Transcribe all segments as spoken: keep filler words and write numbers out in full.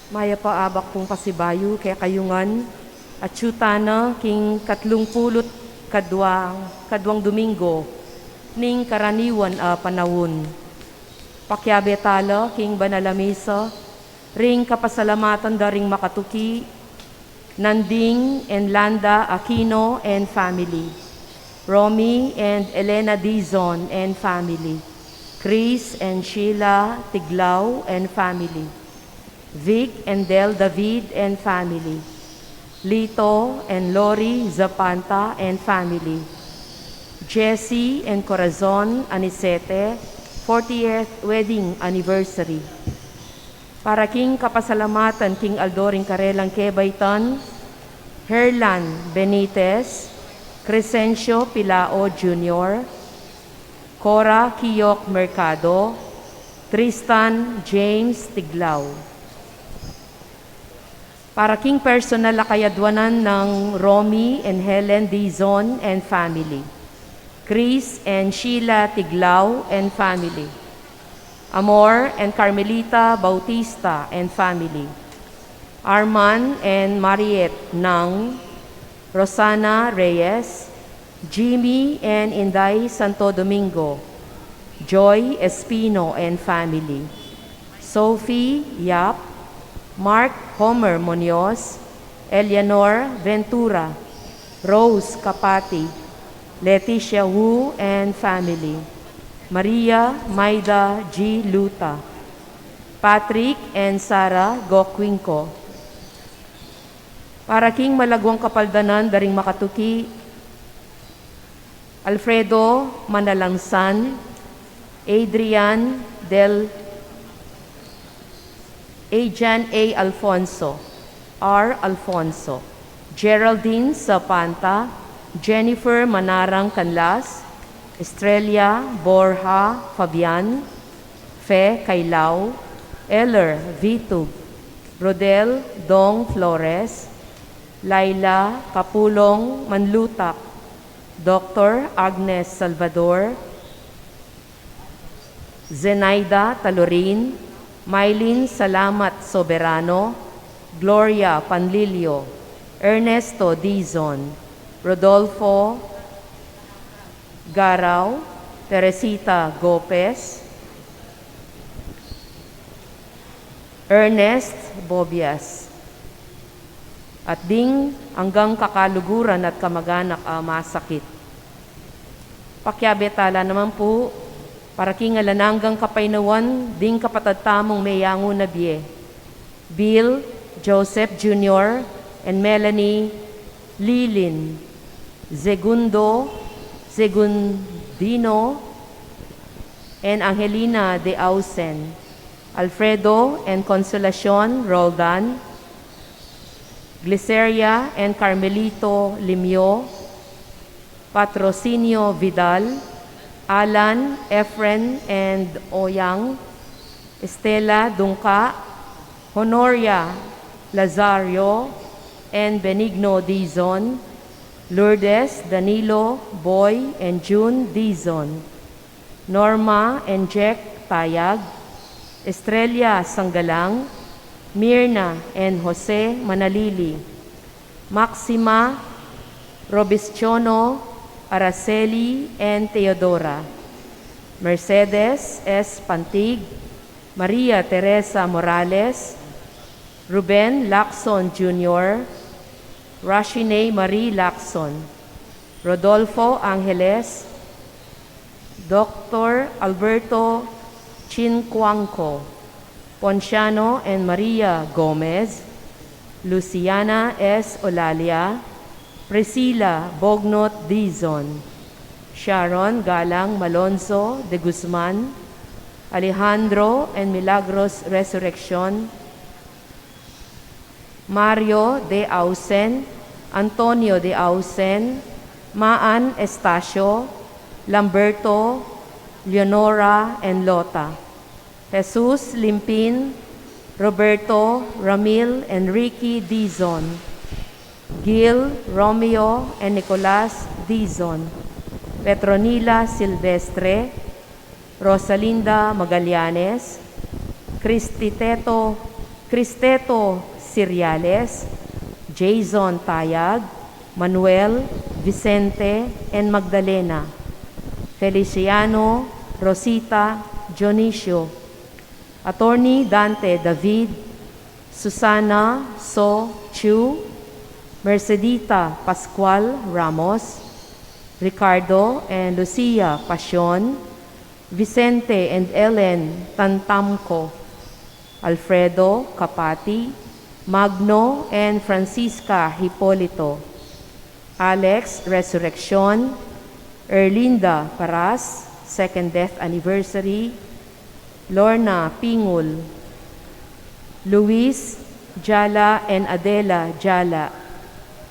Mayap a abak pung pasibayu kekayu ngan, atyu tana king katlung pulu't kadwa, kadwang Domingo ning karaniwan a panaun. Pakiabe tala king banal a misa, ring kapasalamatan da ring makatuki, Nanding and Landa Aquino and family, Romy and Elena Dizon and family, Chris and Sheila Tiglao and family, Vic and Del David and family, Lito and Lori Zapanta and family, Jesse and Corazon Anicete, fortieth wedding anniversary. Para king kapasalamatan king aldo ring karelang kebaitan, Herlan Benitez, Crescencio Pilao Junior, Cora Kiyok Mercado, Tristan James Tiglao. Para king personal a kayadwanan nang Romy and Helen Dizon and family, Chris and Sheila Tiglao and family, Amor and Carmelita Bautista and family, Arman and Mariet Nang, Rosana Reyes, Jimmy and Inday Santo Domingo, Joy Espino and family, Sophie Yap, Mark Homer Munoz, Eleanor Ventura, Rose Capati, Leticia Wu and family, Maria Maida G. Luta, Patrick and Sarah Gokwinko. Para king malagwang kapaldanan da ring makatuki, Alfredo Manalansan, Adrian Del, Adrian A. Alfonso, R. Alfonso, Geraldine Zapanta, Jennifer Manarang Canlas, Estrella Borja Fabian, Fe Kailao, Eller Vitug, Rodel Dong Flores, Laila Kapulong Manlutak, Doctor Agnes Salvador, Zenaida Talorin, Mylene Salamat Soberano, Gloria Panlilio, Ernesto Dizon, Rodolfo Garao, Teresita Gopez, Ernest Bobias, at ding anggang kakaluguran at kamag-anak a masakit. Pakiabe tala naman pu, para king alang anggang kapaynawan ding kapatad tamung meyangu na bie, Bill Joseph Junior and Melanie Lilin, Segundo Segundino and Angelina de Ausen, Alfredo and Consolacion Roldan, Gliceria and Carmelito Limio, Patrocinio Vidal, Alan, Efren and Oyang, Estela Dungka, Honoria Lazario and Benigno Dizon, Lourdes, Danilo, Boy and June Dizon, Norma and Jack Tayag, Estrella Sanggalang, Mirna and Jose Manalili, Maxima Robistiono, Araceli and Teodora, Mercedes S. Pantig, Maria Teresa Morales, Ruben Lacson Junior, Rashine Marie Lacson, Rodolfo Angeles, Doctor Alberto Chincuanco, Ponciano and Maria Gomez, Luciana S. Olalia, Priscilla Bognot Dizon, Sharon Galang Malonzo de Guzman, Alejandro and Milagros Resurreccion, Mario de Ausen, Antonio de Ausen, Maan Estacio, Lamberto, Leonora and Lota, Jesus Limpin, Roberto, Ramil and Ricky Dizon, Gil, Romeo and Nicolas Dizon, Petronila Silvestre, Rosalinda Magallanes, Cristiteto Cristeto Ciriales, Jason Tayag, Manuel, Vicente, and Magdalena, Feliciano, Rosita, Dionisio, Attorney Dante David, Susana So Chu, Mercedita Pascual Ramos, Ricardo and Lucia Pasion, Vicente and Ellen Tantamco, Alfredo Capati, Magno and Francisca Hipolito, Alex Resurreccion, Erlinda Paras, second death anniversary, Lorna Pingul, Luis Jala and Adela Jala,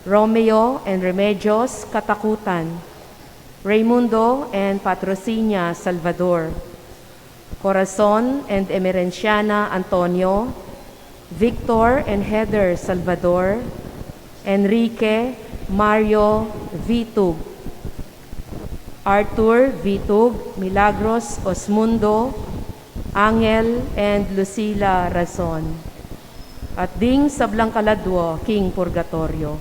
Romeo and Remedios Katakutan, Raymundo and Patrocinia Salvador, Corazon and Emerenciana Antonio, Victor and Heather Salvador, Enrique Mario Vitug, Arthur Vitug, Milagros Osmundo, Angel and Lucila Razon, at ding sablang kaladwa king purgatorio.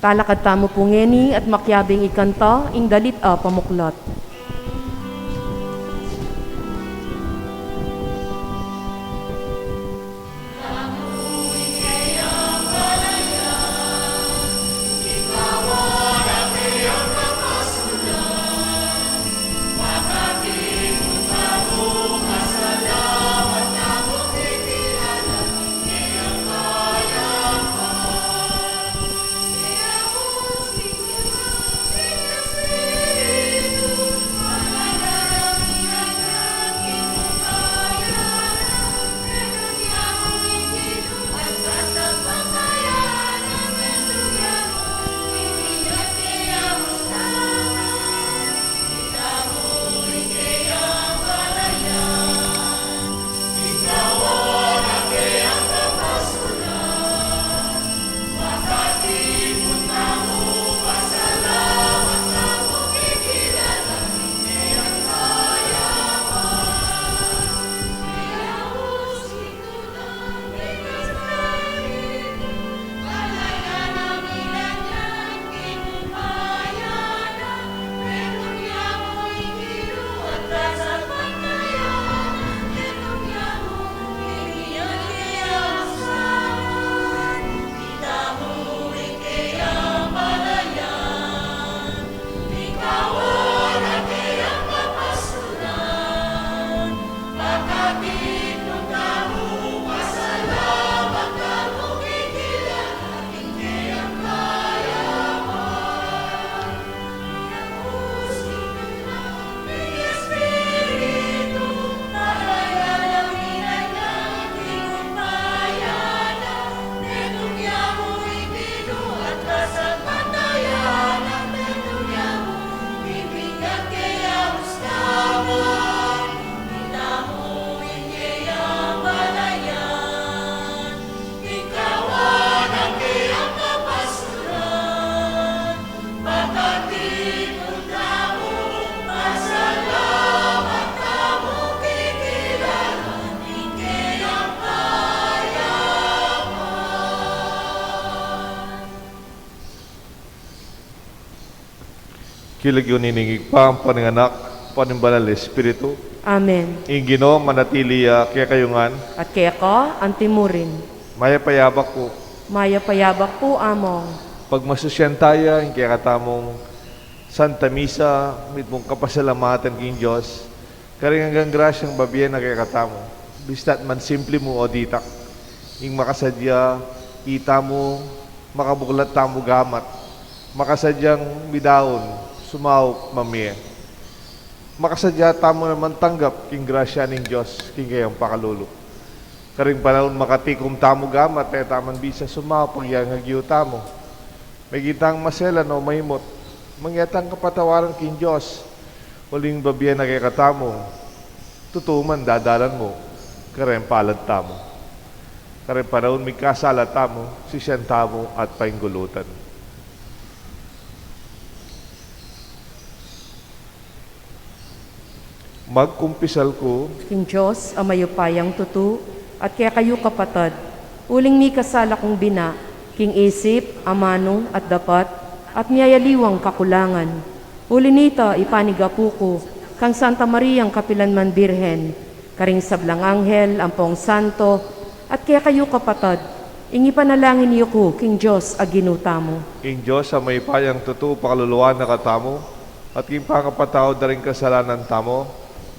Talakad tamu pu ngeni at makiabing ikanta ing dalit a pamuklat. King lagyu ning Ibpa, ampo ning Anak, ampo ning Banal a Espiritu. Amen. Ing Ginu manatili ya kekayu ngan. At keka antimurin. Mayap a yabak pu. Mayap a yabak pu, Among. Pagmasusyan taya ing kekatamung Santa Misa, mitmung kapasalamatan king Dios, karing anggang grasyang babie na kekatamu, bista't man simple mu o ditak, ing makasadya itamu makabuklat tamu gamat, makasadyang midaun, sumaup, mamie. Makasadya tamu naman tanggap king grasya ning Dios king kayang pakalulu. Karing panaun makatikum tamu gamat, e tamu man bisa sumaup agyang agyu tamu. Meging tang maselan o maimut, mangya tang kapatawaran king Dios. Uling babie na kekatamu, tutu man dadalan mu kareng palad tamu. Karing panaun migkasala tamu, sisian tamu at painggulutan. Magkumpisal ku king Dios a mayupayang tutu, at kekayu kapatad, uling mikasala kung bina, king isip, amanu, at dapat, at miyayaliwang kakulangan. Uli nita, ipanigapu ku kang Santa Mariang kapilan man Birhen, karing sablang anghel ampong santo, at kekayu kapatad, ing ipanalangin yu ku king Dios a Ginu tamu. Ing Dios a mayupayang tutu pakaluluan na katamu, at king pangapatawad da ring kasalanan tamu,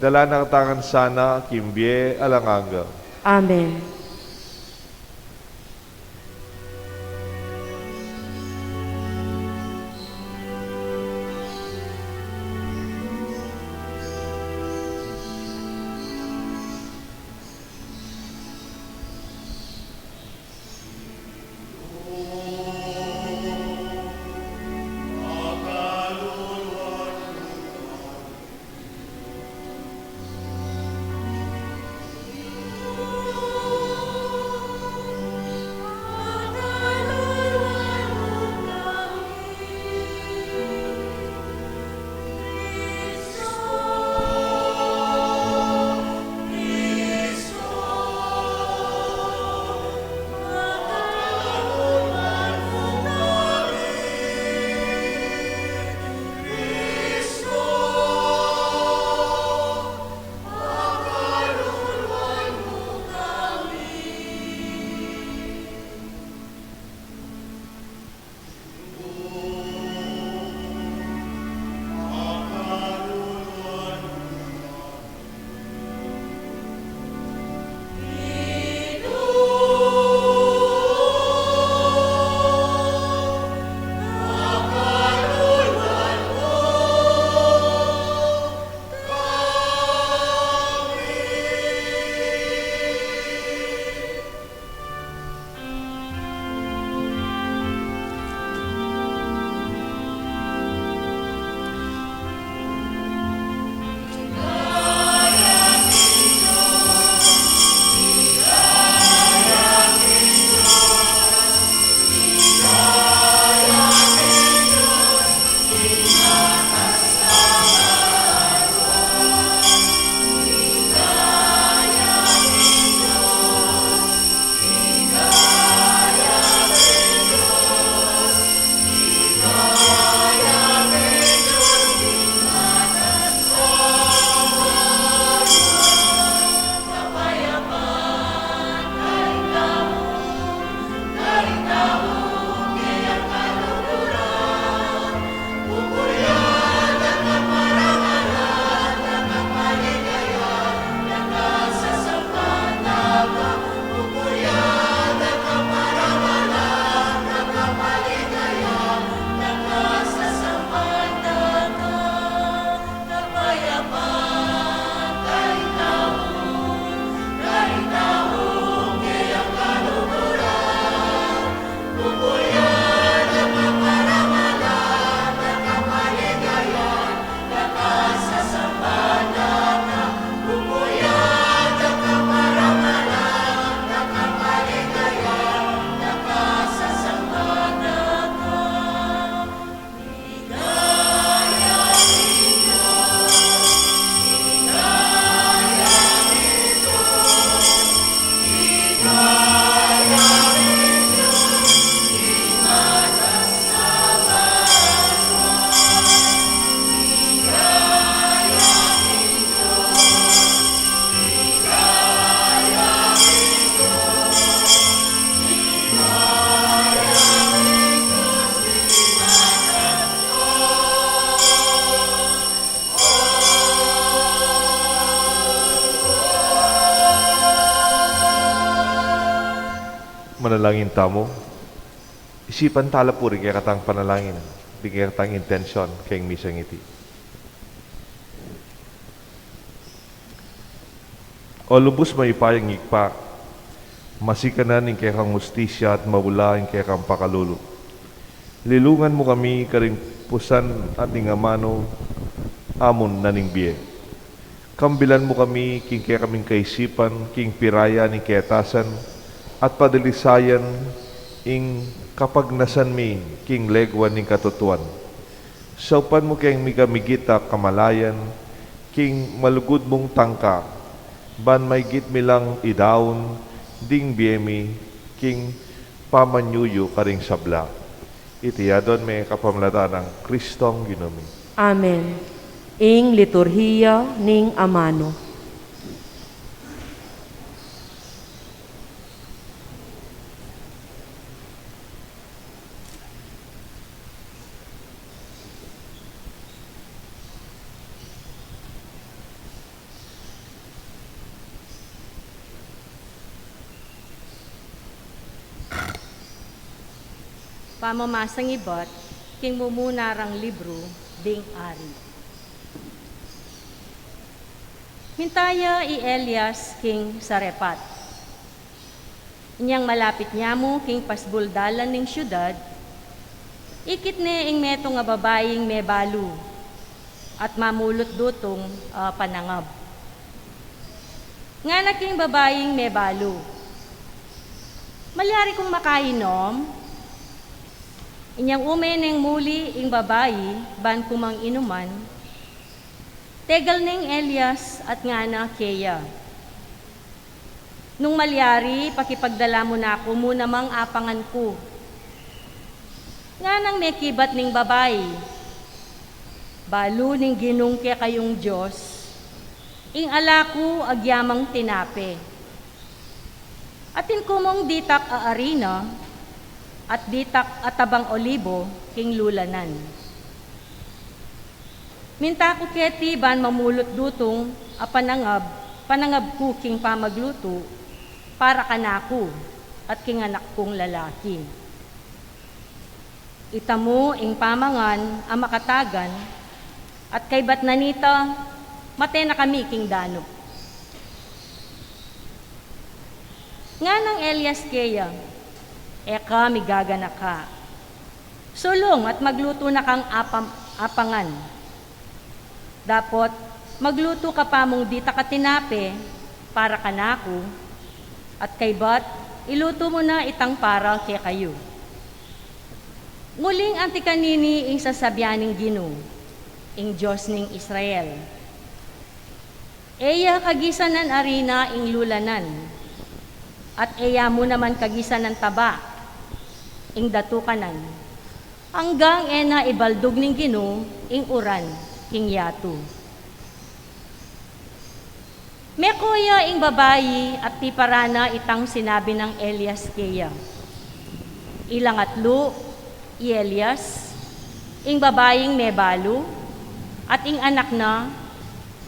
dala na katamu ngan sana king bie alang angga. Amen. Manalangin tamu. Isipan tala pu ring kekatang panalangin, ring kekatang intensyon keng misang iti. O lubus mayupayang Ibpa, masikanan ing kekang hustisya at maula ing kekang pakalulu. Lilungan mu kami karing pusan at ing amanu amun na ning bie. Kambilan mu kami king kekaming kaisipan, king piraya ning ketasan, at padalisayan ing kapagnasan mi king leguan ning katutuan. Saupan mu keng mikamigit a kamalayan, king malugud mung tangka, ban maygit mi lang idaun ding bie mi king pamanyuyu karing sabla. Iti adwan mi kapamilatan nang Kristong Ginu mi. Amen. Ing liturhiya ning amanu. Pamamasang ibat king mumuna rang libru ding Ari. Minta ya i Elias king Sarephat. Inyang malapit ne mu king pasbul dalan ning siudad, ikit ne ing metung a babaing mebalu at mamulut dutung a panangab. Ngana king babaing mebalu, "Malyari kung makainom?" Inyang ume neng muli ing babai ban kumang inuman, tegal neng Elias at ngana keya, "Nung malyari, pakipagdala mu na ku mu namang apangan ku." Nganang mekibat ning babai, "Balu ning Ginung kekayung Dios, ing ala ku agyamang tinape. Atin ku mung ditak a arina at ditak a tabang olibo king lulanan. Minta ku keti ban mamulut dutung a panangab, panangab ku king pamaglutu para kanaku at king anak kung lalaki. Itamu ing pamangan a makatagan, at kaybat na nita, mate na kami king danup." Nganang Elias keya, "E ka migaganaka. Sulung at maglutu na kang apam-, apangan. Dapot maglutu ka pa mung ditak a tinape para kanaku, at kaybat ilutu mu na itang para kekayu. Uling anti kanini ing sasabian ning Ginu, ing Dios ning Israel. E ya kagisanan arina ing lulanan, at e ya mu naman kagisanan taba ing datukanan, anggang e na ibaldug ning Ginu ing uran king yatu." Meko ya ing babai at pipara na itang sinabi nang Elias keya. Ilang atlu, i Elias, ing babaing mebalu, at ing anak na,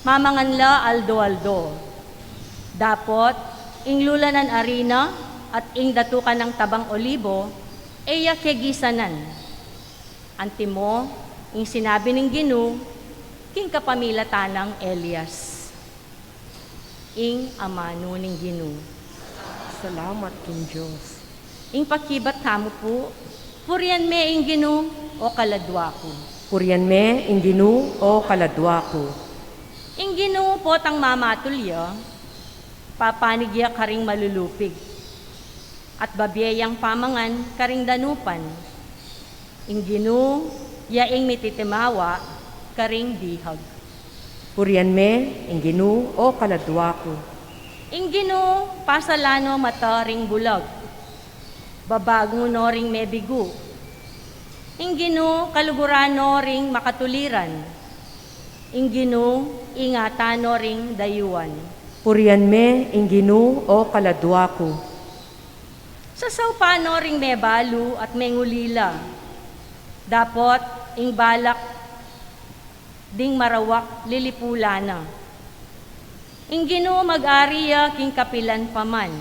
mamangan la aldo-aldo. Dapot ing lulanan arina at ing datukan nang tabang olibo, e ya kegisanan. Antimo ing sinabi ning Ginu king kapamilatan nang Elias. Ing amanu ning Ginu. Salamat king Dios. Ing pakibat tamu pu, purian me ing Ginu, o kaladua ku. Purian me ing Ginu, o kaladua ku. Ing Ginu potang mamatul ya, papanig ya karing malulupig, at babie yang pamangan karing danupan. Ing Ginu, ya ing mititimawa karing bihag. Purian me ing Ginu, o kaladua ku. Ing Ginu, pasalan no mata ring bulag, babagun no ring mebigu. Ing Ginu, kaluguran no ring makatuliran. Ing Ginu, ingatan no ring dayuan. Purian me ing Ginu, o kaladua ku. Sasaupan no ring mebalu at mengulila. Dapot ing balak ding marawak lilipulan na. Ing Ginu mag-ari ya king kapilan pa man.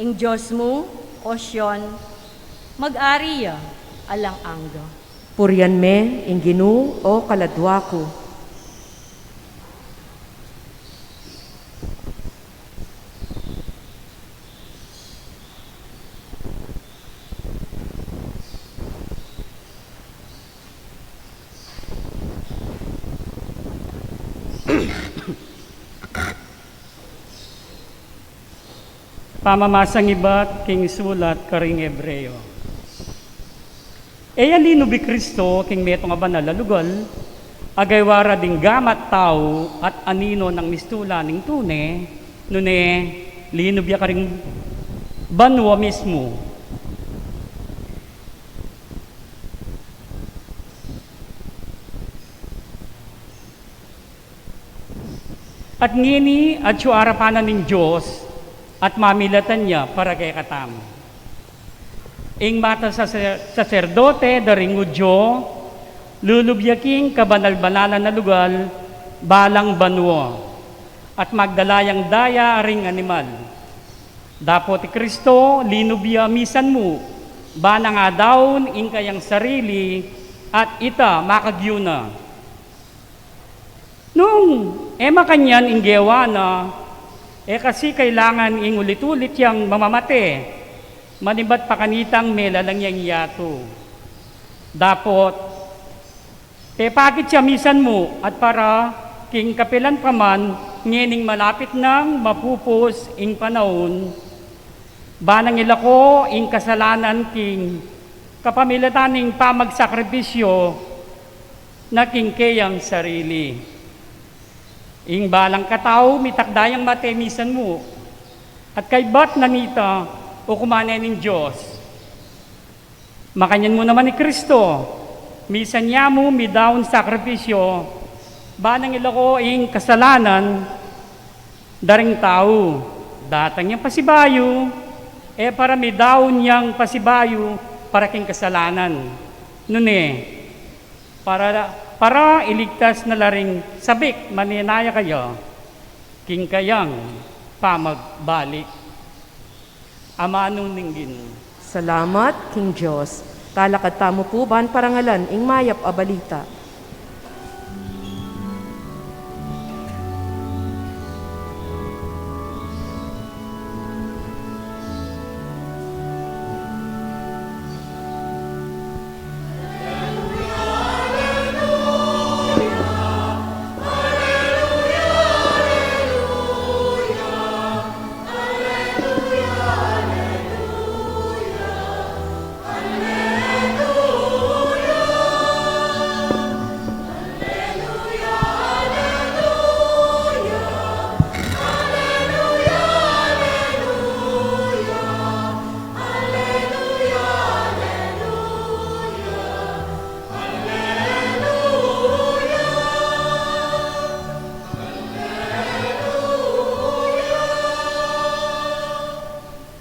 Ing Dios mu, O Sion, mag-ari ya alang angga. Purian me ing Ginu, o kaladwa ku. Pamamasang ibat king sulat karing Hebreo. E ya linub i Kristo king metung a banal a lugal, agaywa ra ding gamat tau at anino nang mistula ning tune, nune linub ya karing banua mismu. At ngeni atyu arapan na ning Dios, at mamilatan ya para kekatamu. Ing mata saser-, saserdote da ring Judio, lulub ya king kabanal-banalan a lugal, balang banua, at magdala yang daya ring animal. Dapot i Kristo, linub ya misan mu, ba nang adaun ing kayang sarili, at ita makagyu na. Nung e makanyan ing gewa na, e kasi kailangan ing ulit-ulit yang mamamate, manibat pa kanitang melalang yang yatu. Dapot, pepakit ya misan mu at para king kapilan pa man ngening malapit nang mapupus ing panaun, ba nang ilako ing kasalanan king kapamilatan ning pamagsakripisyo na king keyang sarili. Ing balang katau mitakda yang mate misan mu, at kaybat na nita, ukuman ne ning Dios. Makanyan mu naman i Kristo, misan ya mu midaun sakripisyo, ba nang ilako ing kasalanan da ring tau, datang yang pasibayu, e para midaun yang pasibayu para king kasalanan, nune para, para iligtas na la ring sabik manenaya kaya king kayang pamagbalik. Amanu ning Ginu. Salamat king Dios. Talakad tamu pu ban parangalan ing mayap a balita.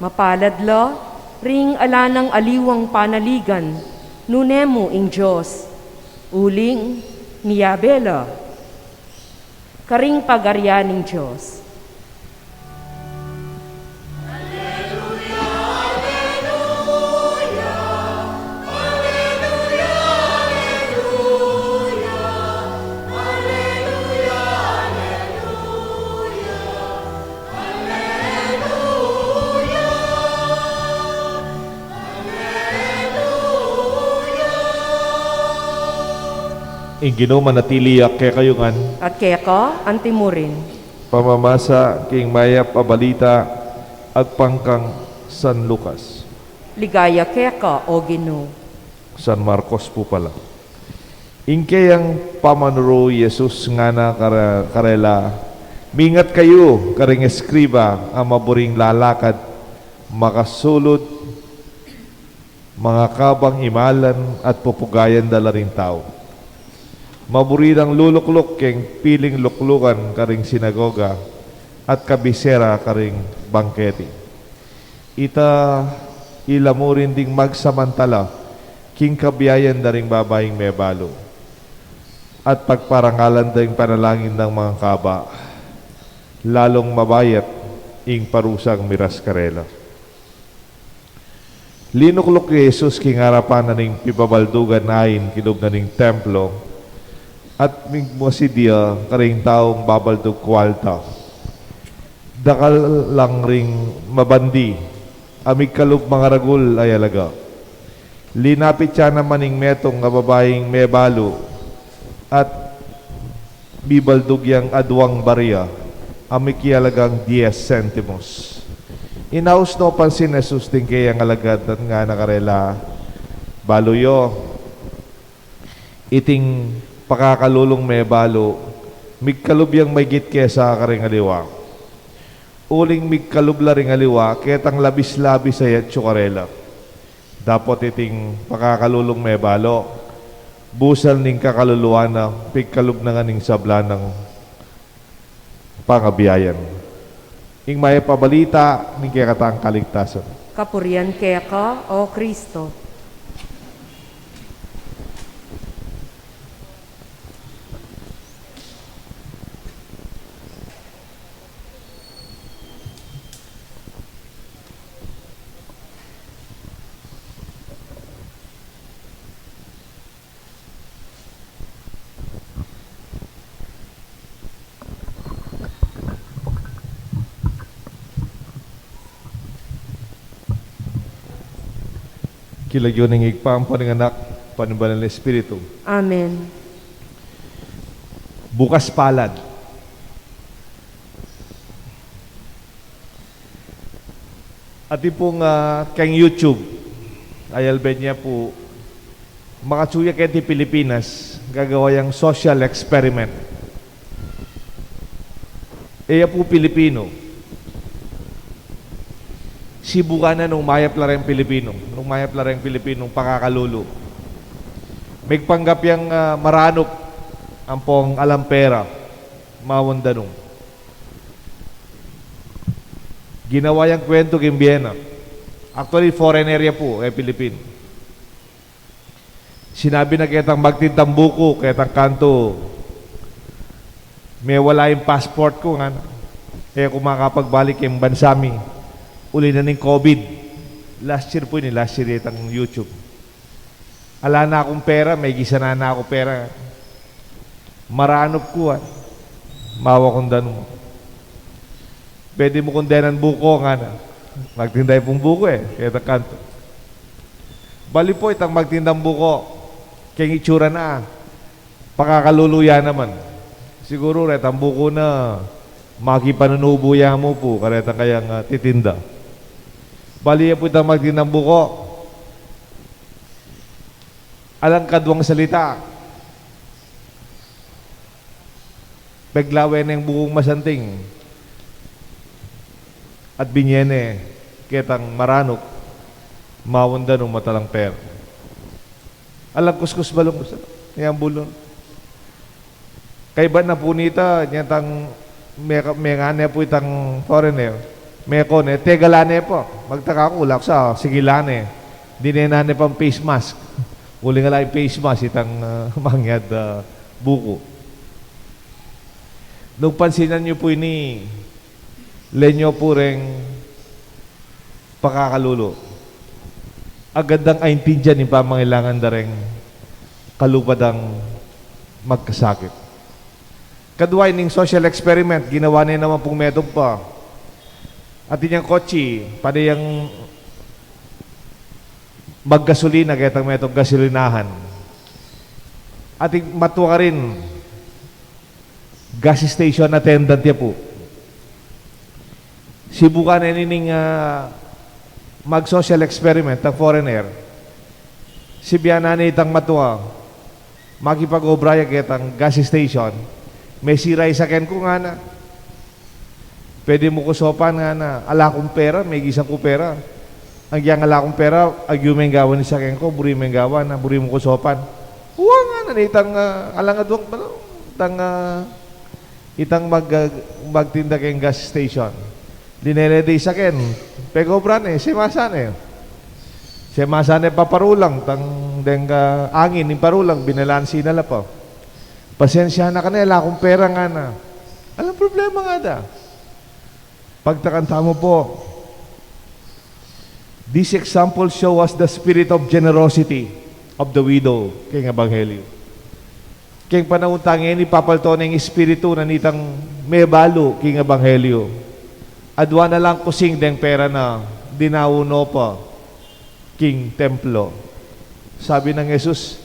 Mapalad la ring ala nang aliwang panaligan, nune mu ing Dios, uling miyabe la karing pagarian ning Dios. Ing Ginu manatili ya kekayu ngan. At keka anti murin. Pamamasa king mayap a balita agpang kang San Lucas. Ligaya keka, o Ginu. San Marcos pu pala. Ing keyang pamanuru Jesus ngana kare-, karela, mingat kayu karing eskriba a maburing lalakad makasulud, mangakabang imalan at pupugayan da la ring tau. Maburi lang lulukluk keng piling luklukan karing sinagoga at kabisera karing bangketi. Ita ila mu rin ding magsamantala king kabiayan da ring babaing mebalu at pagparangalan da ing panalangin dang mangakaba, lalung mabayat ing parusang miras karela. Linukluk i Jesus king arapan na ning pipabaldugan ain king lub na ning templo, at migmasid ya karing taung babaldug kualta. Dakal lang ring mabandi a migkalub mangaragul a alaga. Linapit ya naman ing metung a babaing mebalu, at bibaldug yang aduang barya a mikialagang dies sentimos. Inaus no pansin Jesus ding keyang alagad at ngana karela, "Balu yo, iting pakakalulung mebalu, migkalub yang maigit kesa karing aliwa. Uling migkalub la ring aliwa, ketang labis-labis a yatsu karela. Dapot iting pakakalulung mebalu, busal ning kakaluluan na, pigkalub na ngan ning sabla nang pangabiayan." Ing mayap a balita ning kekatang kaligtasan. Kapurian keka, O Kristo. King lagyu ning Ibpa, ampo ning Anak, ampo ning Banal a Espiritu. Amen. Bukas palad. Atin pung, ah, keng YouTube, ay alben ya pu, makatsu ya keti Pilipinas, gagawa yang social experiment. E ya pu Pilipinu. Sibukan na nung mayap la reng Pilipinu, nung mayap la reng Pilipinu, pakakalulu. Migpanggap yang, ah, maranup, ampong alang pera, mawan danum. Ginawa yang kwentu king bie na. Actually, foreigner ya pu, e Pilipinu. Sinabi na ketang magtindang buku, ketang kantu, "Mewala ing passport ku," ngana. "E ku makapagbalik king bansa mi. Uli na ning COVID." Last year pu ini, last year itang YouTube. "Ala na kung pera, megisa na na ku pera. Maranup ku, ah. Mawa kung danum. Pwede mu kung denan buku," ngana. Magtinda ya pung buku, e, ketang kantu. Bali pu itang magtindang buku, keng itsura na, pakakalulu ya naman. Siguru retang buku na, makipanunubu ya mu pu karetang kayang, ah, titinda. Bali ya pu itang magtindang buku, alang kaduang salita, peglawe neng bukung masanting at binye ne ketang maranup, mawan danum at alang pera. Alang kuskus balung, yang bulun. Kaibat na pu nita, nya itang me-, mengane pu itang foreigner, meko ne, tegala ne pu. Magtaka ku, ala ku sa, sigila ne. Dinena ne pang face mask. Uling ala ing face mask itang, ah, mangyad, ah, buku. Nung pansinan yu pu ini, lenyo pu reng pakakalulu. Agad dang aintindian ing pamangailangan da reng kalupa dang magkasakit. Kadua, ining social experiment, ginawa ne naman pung metung pa. Atin yang kotsi, pane yang maggasolina ketang metung gasolinahan. Atin matua karin, gas station attendant ya pu. Sibukan ne nining, ah, mag-social experiment a foreigner. Sibianan ne itang matua, makipag-obra ya ketang gas station. "Mesira ing saken ku," ngana. "Pwede mu ku sopan," ngana. "Ala kung pera, megisa ku pera. Agyang ala kung pera, agyu meng gawan ing saken ku, buri meng gawan, a, buri mu ku sopan." "Wa," ngana nitang, ah, alang aduang, itang, ah, itang mag-, ah, magtinda keng gas station. Linele de ing saken, pegobran ne, semasan ne. Semasan ne paparulang, itang deng, ah, angin, ing parulang, binalansi na la pa. "Pasensya na ka ne, ala kung pera," ngana. Alang problema ngana. Pagtakan tamu pu, These examples show us the spirit of generosity of the widow keng Ebanghelyo. Keng panaun tang ini, papalto na ing espiritu na nitang mebalu keng Ebanghelyo. Adwa na lang kusing deng pera na dinau no pa king templo. Sabi nang Jesus,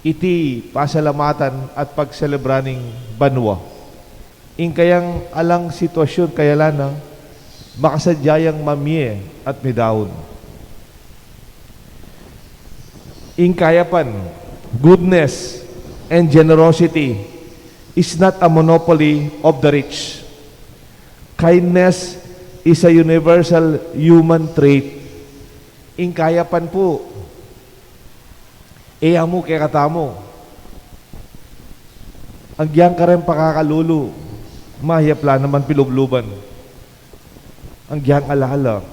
"Iti pasalamatan at pagselebra ning banua." Ing kayang alang sitwasyun kaya la na, makasadya yang mamie at midaun. Ing kayapan, goodness, and generosity is not a monopoly of the rich. Kindness is a universal human trait. Ing kayapan pu, e ya mu kekatamu. Agyang kareng pakakalulu, mayap la naman pilubluban. Agyang alala.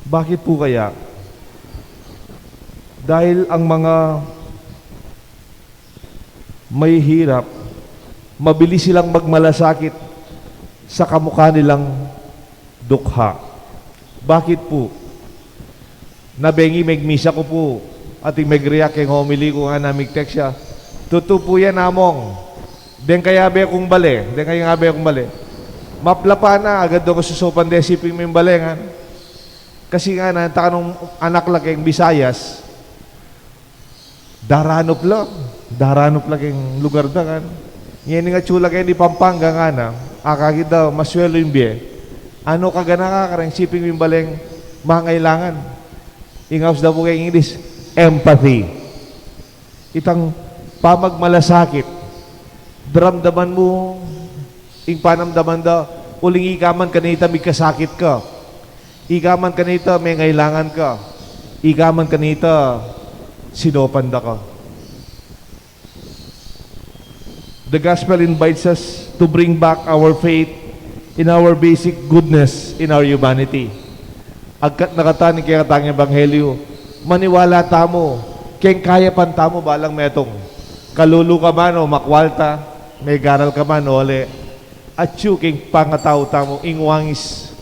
Bakit pu kaya? Dahil ang mga mahihirap, mabilis silang magmalasakit sa kamukha nilang dukha. Bakit pu? Nabengi megmisa ku pu, ating megreact keng homily ku, ngana, migtext ya, "Tutu pu yan, Among. Deng kayabe kung bale, deng kayabe kung bale. Maplapa na, agad dong susupan de siping ming bale," ngana. Kasi ngana, ing takanung anak la keng Visayas, daranup la, daranup la keng lugar da, kan. Ngeni ing atsu la keni Pampanga, ngana, akakit da maswelu ing bie. Ano kaganaka kareng siping ming baleng mangailangan? Ing aus da pu keng English, empathy. Itang pamagmalasakit. Daramdaman mu ing panamdaman da, uling ika man kanita migkasakit ka. Ika man kanita mengailangan ka. Ika man kanita sinopan da ka. The gospel invites us to bring back our faith in our basic goodness in our humanity. Agkat na katan ing kekatang ebanghelyo, maniwala tamu keng kayapan tamu balang metung. Kalulu ka man o makwalta, megaral ka man o ali, atyu keng pangatau tamu ing wangis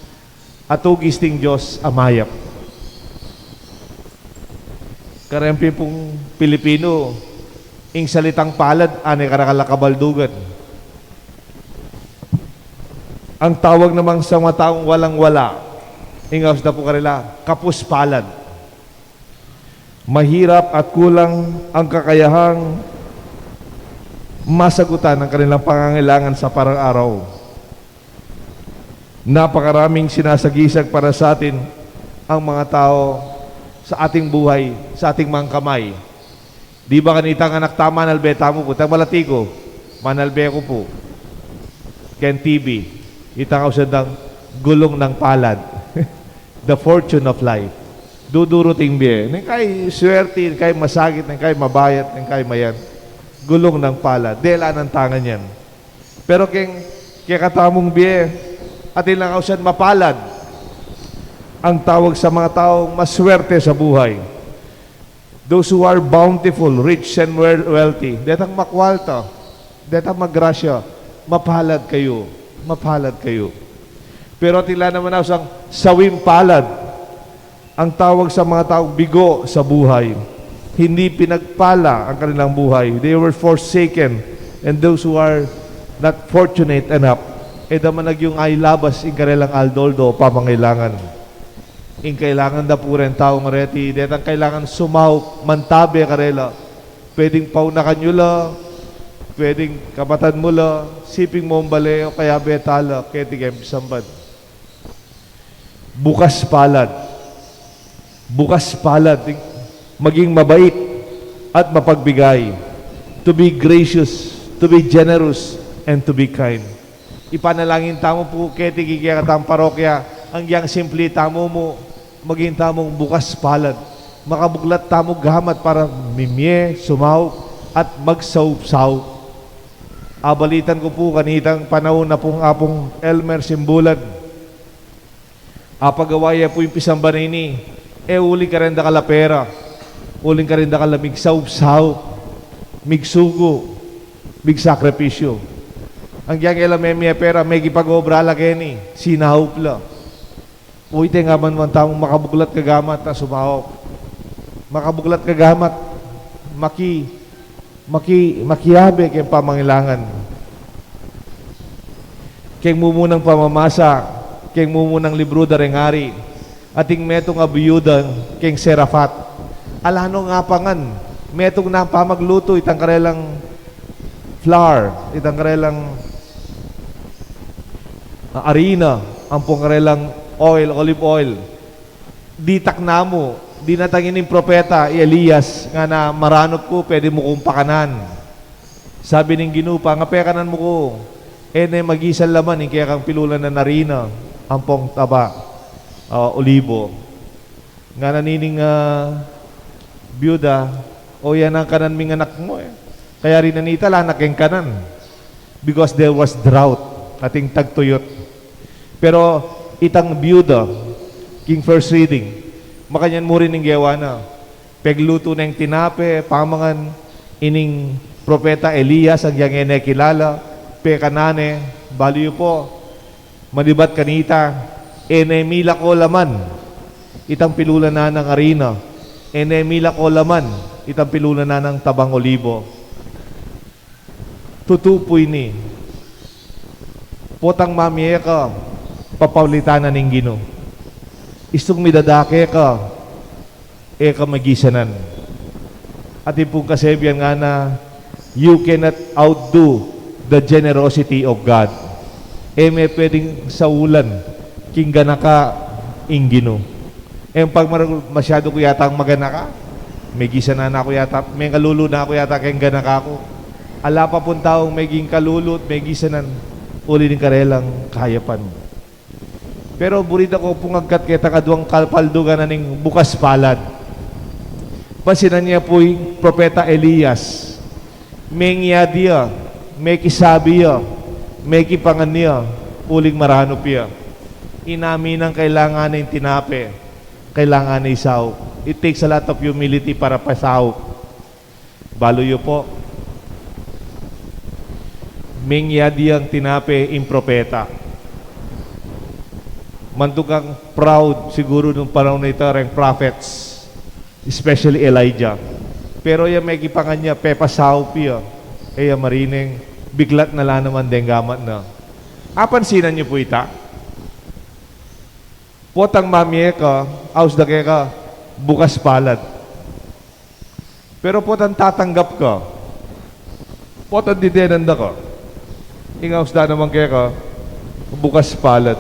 a tugis ning Dios a mayap. Kareng pin pung Pilipinu, ing salitang palad, ane karakal a kabaldugan. Ang tawag namang sa mga taong walang-wala, ing aus da pu karela, kapus palad. Mahirap at kulang ang kakayahang masagutan ang kanilang pangangailangan sa pang-araw-araw. Napakaraming sinasagisag para sa atin ang mga tao sa ating buhay, sa ating mga kamay. Di ba kanitang anak tamu, manalbe tamu pu, tang malati ku, manalbe ku pu. Keng T V, itang ausan dang gulung ng palad. The fortune of life. Duduruting bie. Neng kai swerte, neng kai masakit, neng kai mabayat, neng kai mayan. Gulung ng palad. Dela nang tangan yan. Pero keng kekatamung bie, atin lang ausan mapalad. Ang tawag sa mga taong maswerte sa buhay. Those who are bountiful, rich and wel-, wealthy. Detang makwalta, detang magrasya, mapalad kayu, mapalad kayu. Pero atin la naman ausan sawing palad. Ang tawag sa mga taong bigo sa buhay, hindi pinagpala ang kanilang buhay. They were forsaken. And those who are not fortunate enough, e da man agyung ailabas ing karelang aldo-aldo pamangailangan. Ing kailangan da pu reng taung reti, detang kailangan sumaup, mantabe karela. Pwedeng paunakan yu la, pwedeng kapatad mu la, siping mung bale, o kayabe ta la, keti keng pisamban. Bukas palad. Bukas palad, maging mabait at mapagbigay. To be gracious, to be generous, and to be kind. Ipanalangin tamu pu keti kekatang parokya, agyang simpli tamu mu, maging tamung bukas palad. Makabuklat tamu gamat para mimie, sumaup, at magsaup-saup. Abalitan ku pu kanitang panaun na pung Apung Elmer Simbulan. Apagawa ya pu ing pisamban a ini, e uling kareng dakal a pera, uling kareng dakal a migsaup-saup, migsugo, migsakripisyu. Agyang e la memie pera, mekipag-obra la keni, sinaup la. Uy, tengaman man tamung makabuklat ka gamat a sumaok. Makabuklat ka gamat, maki, maki, makiabe keng pamangailangan. Keng mumunang pamamasa, keng mumunang libru da reng ari, ating metung a biyuda keng Serafat. Ala nong apangan, metung nang pamaglutu itang karelang flour, itang karelang, ah, arina, ampong karelang oil, olive oil. Ditak na mu, dinatang ining propeta, i Elias, ngana, "Maranup ku, pwede mu kung pakanan." Sabi ning Ginu, "Pangapekanan mu ku, e ne magisan laman ing kekang pilulan a arina, ampong taba, ah, olibo." Ngana nining, ah, biyuda, "O, yan ang kanan ming anak mu, e." Kaya rin nanita, ala na keng kanan. Because there was drought, ating tagtuyot. Pero itang biyuda, king first reading, makanyan mu rin ing gewa na. Peglutu neng tinape, pamangan, ining propeta Elias, agyang e ne kilala, pekanan ne, balu yu pu, manibat kanita, e ne milako laman itang pilulan nang arina, e ne milako laman itang pilulan nang tabang olibo. Tutu pu ini. Potang mamie ka, papaulitan na ning Ginu. Istung midadake ka, e ka magisanan. Atin pung kasebian ngana, "You cannot outdo the generosity of God." E me pwedeng saulan king ganaka ing Ginu. E pag mar-, masyadu ku yatang maganaka, megisanan na ku yata, mengalulu na ku yata keng ganaka ku. Ala pa pung taung meging kalulu at megisanan, uli ning karelang kayapan. Pero buri da ku pung agkat ketang aduang kapaldugan na ning bukas palad. Pasinan ya pu ing propeta Elias. Mengyadi ya, mekisabi ya, mekipangan ya, uling maranup ya. Inamin nang kailangan ne ing tinape, kailangan ne ing saup. It takes a lot of humility para pasaup. Balu yu pu. Mengyadi yang tinape ing propeta. Mantuk kang proud siguru nung panaun na ita reng prophets, especially Elijah. Pero ya mekipangan ya, pepasaup ya, e ya marineng, biklat na la naman deng gamat na. Apansinan yu pu ita? Potang mamie ka, aus da keka bukas palad. Pero potang tatanggap ka, potang didenan da ka, ing aus da naman keka bukas palad.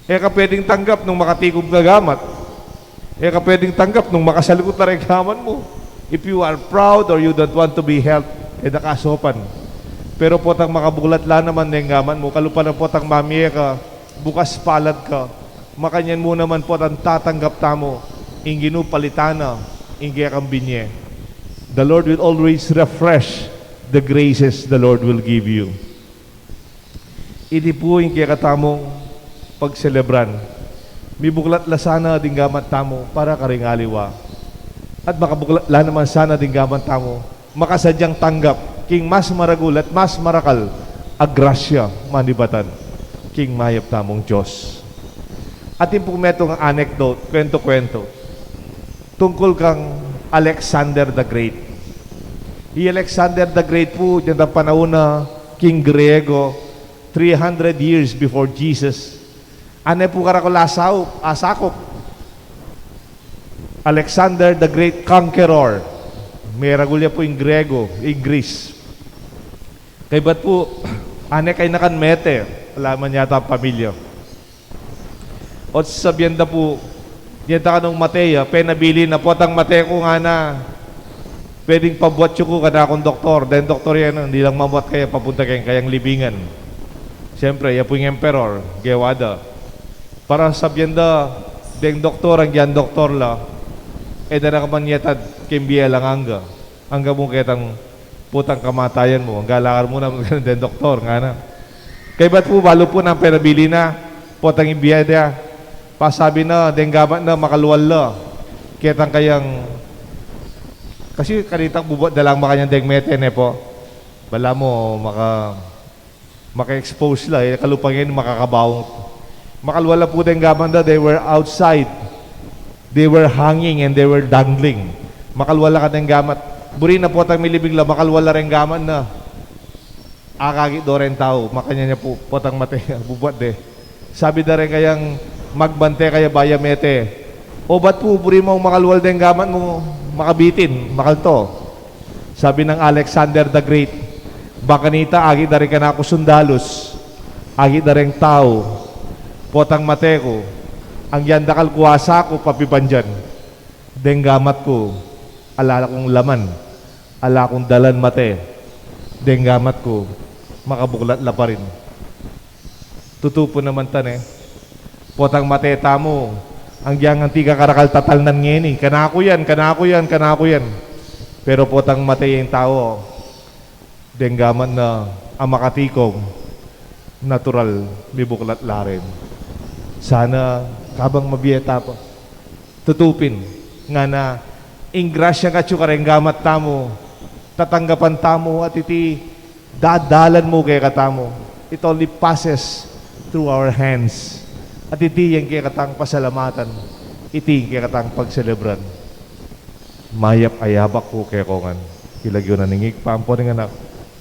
E ka pwedeng tanggap nung makatikum ka gamat. E ka pwedeng tanggap nung makasalikut la reng gamat mu. If you are proud or you don't want to be helped, e da ka saupan. Pero potang makabuklat la naman deng gamat mu, kalupa nang potang mamie ka, bukas palad ka, makanyan mu naman potang tatanggap tamu, ing Ginu palitan na ing kekang binye. The Lord will always refresh the graces the Lord will give you. Iti pu ing kekatamung pagselebran. Mibuklat la sana ding gamat tamu para karing aliwa. At makabuklat la naman sana ding gamat tamu makasadyang tanggap king mas maragul at mas marakal a grasya manibatan king mayap tamung Dios. Atin pung metung a anecdote, kwento-kwento, tungkul kang Alexander the Great. I Alexander the Great pu, dinan panaun na king Griego, three hundred years before Jesus. Ane pu karakal a saup, a sakup. Alexander the Great Conqueror. Meragul ya pu ing Griego, ing Greece. Kaybat pu, ane kaynakan mete, ala man yata pamilya. Ot sabian da pu, dinan ta kanung mate ya, penabilin na, potang mate ku, ngana, pwedeng pabuat yu ku kanakung doktor. Deng doktor ya, andi lang mabuat kaya, papunta keng kayang libingan. Siyempre, ya pu ing emperor, gewa da. Para sabian da deng doktor, anggang doktor la, e da na ka man yatad keng bie alang angga. Angga mu ketang potang kamatayan mu, angga la ka muna deng doktor, ngana. Kaybat pu, balu pu nang penabilin na, potang ibie da, pasabi na, deng gamat na, makalual la ketang kayang, kasi kanita bubuat da lang makanyan deng mete, ne pu? Balamu maka maka-expose la, e, kalupa ngeni makakabaung. Makalwal la pu deng gamat na, they were outside. They were hanging and they were dangling. Makalwal la ka deng gamat. Buri na potang milibing la, makalwal la reng gamat na. Akakit do reng tau, makanyan ya pu, potang mate, bubuat de. Sabi da reng kayang magbante kaya baya mete, "O bat pu, buri mung makalwal deng gamat mu, makabitin, makalto." Sabi nang Alexander the Great, "Bakanita, akit da reng kanaku sundalus, akit da reng tau, potang mate ku, anggiyang dakal kuasa ku papibandian, deng gamat ku, ala kung laman, ala kung dalan mate, deng gamat ku, makabuklat la pa rin." Tutu pu naman ta ne. Potang mate tamu, anggiyang anti kakarakal tatalnan ngeni, "Kanaku yan, kanaku yan, kanaku yan." Pero potang mate yang tau, deng gamat na a makatikom, natural, mibuklat la rin. Sana, kabang mabie ta pa, tutu pin, ngana, ing grasya nang atyu kareng gamat tamu, tatanggapan tamu, at iti dadalan mu kekatamu. It only passes through our hands. At iti yang kekatang pasalamatan, iti yang kekatang pagselebran. Mayap a yabak ku kekongan. King lagyu na ning Ibpa, ampo ning Anak,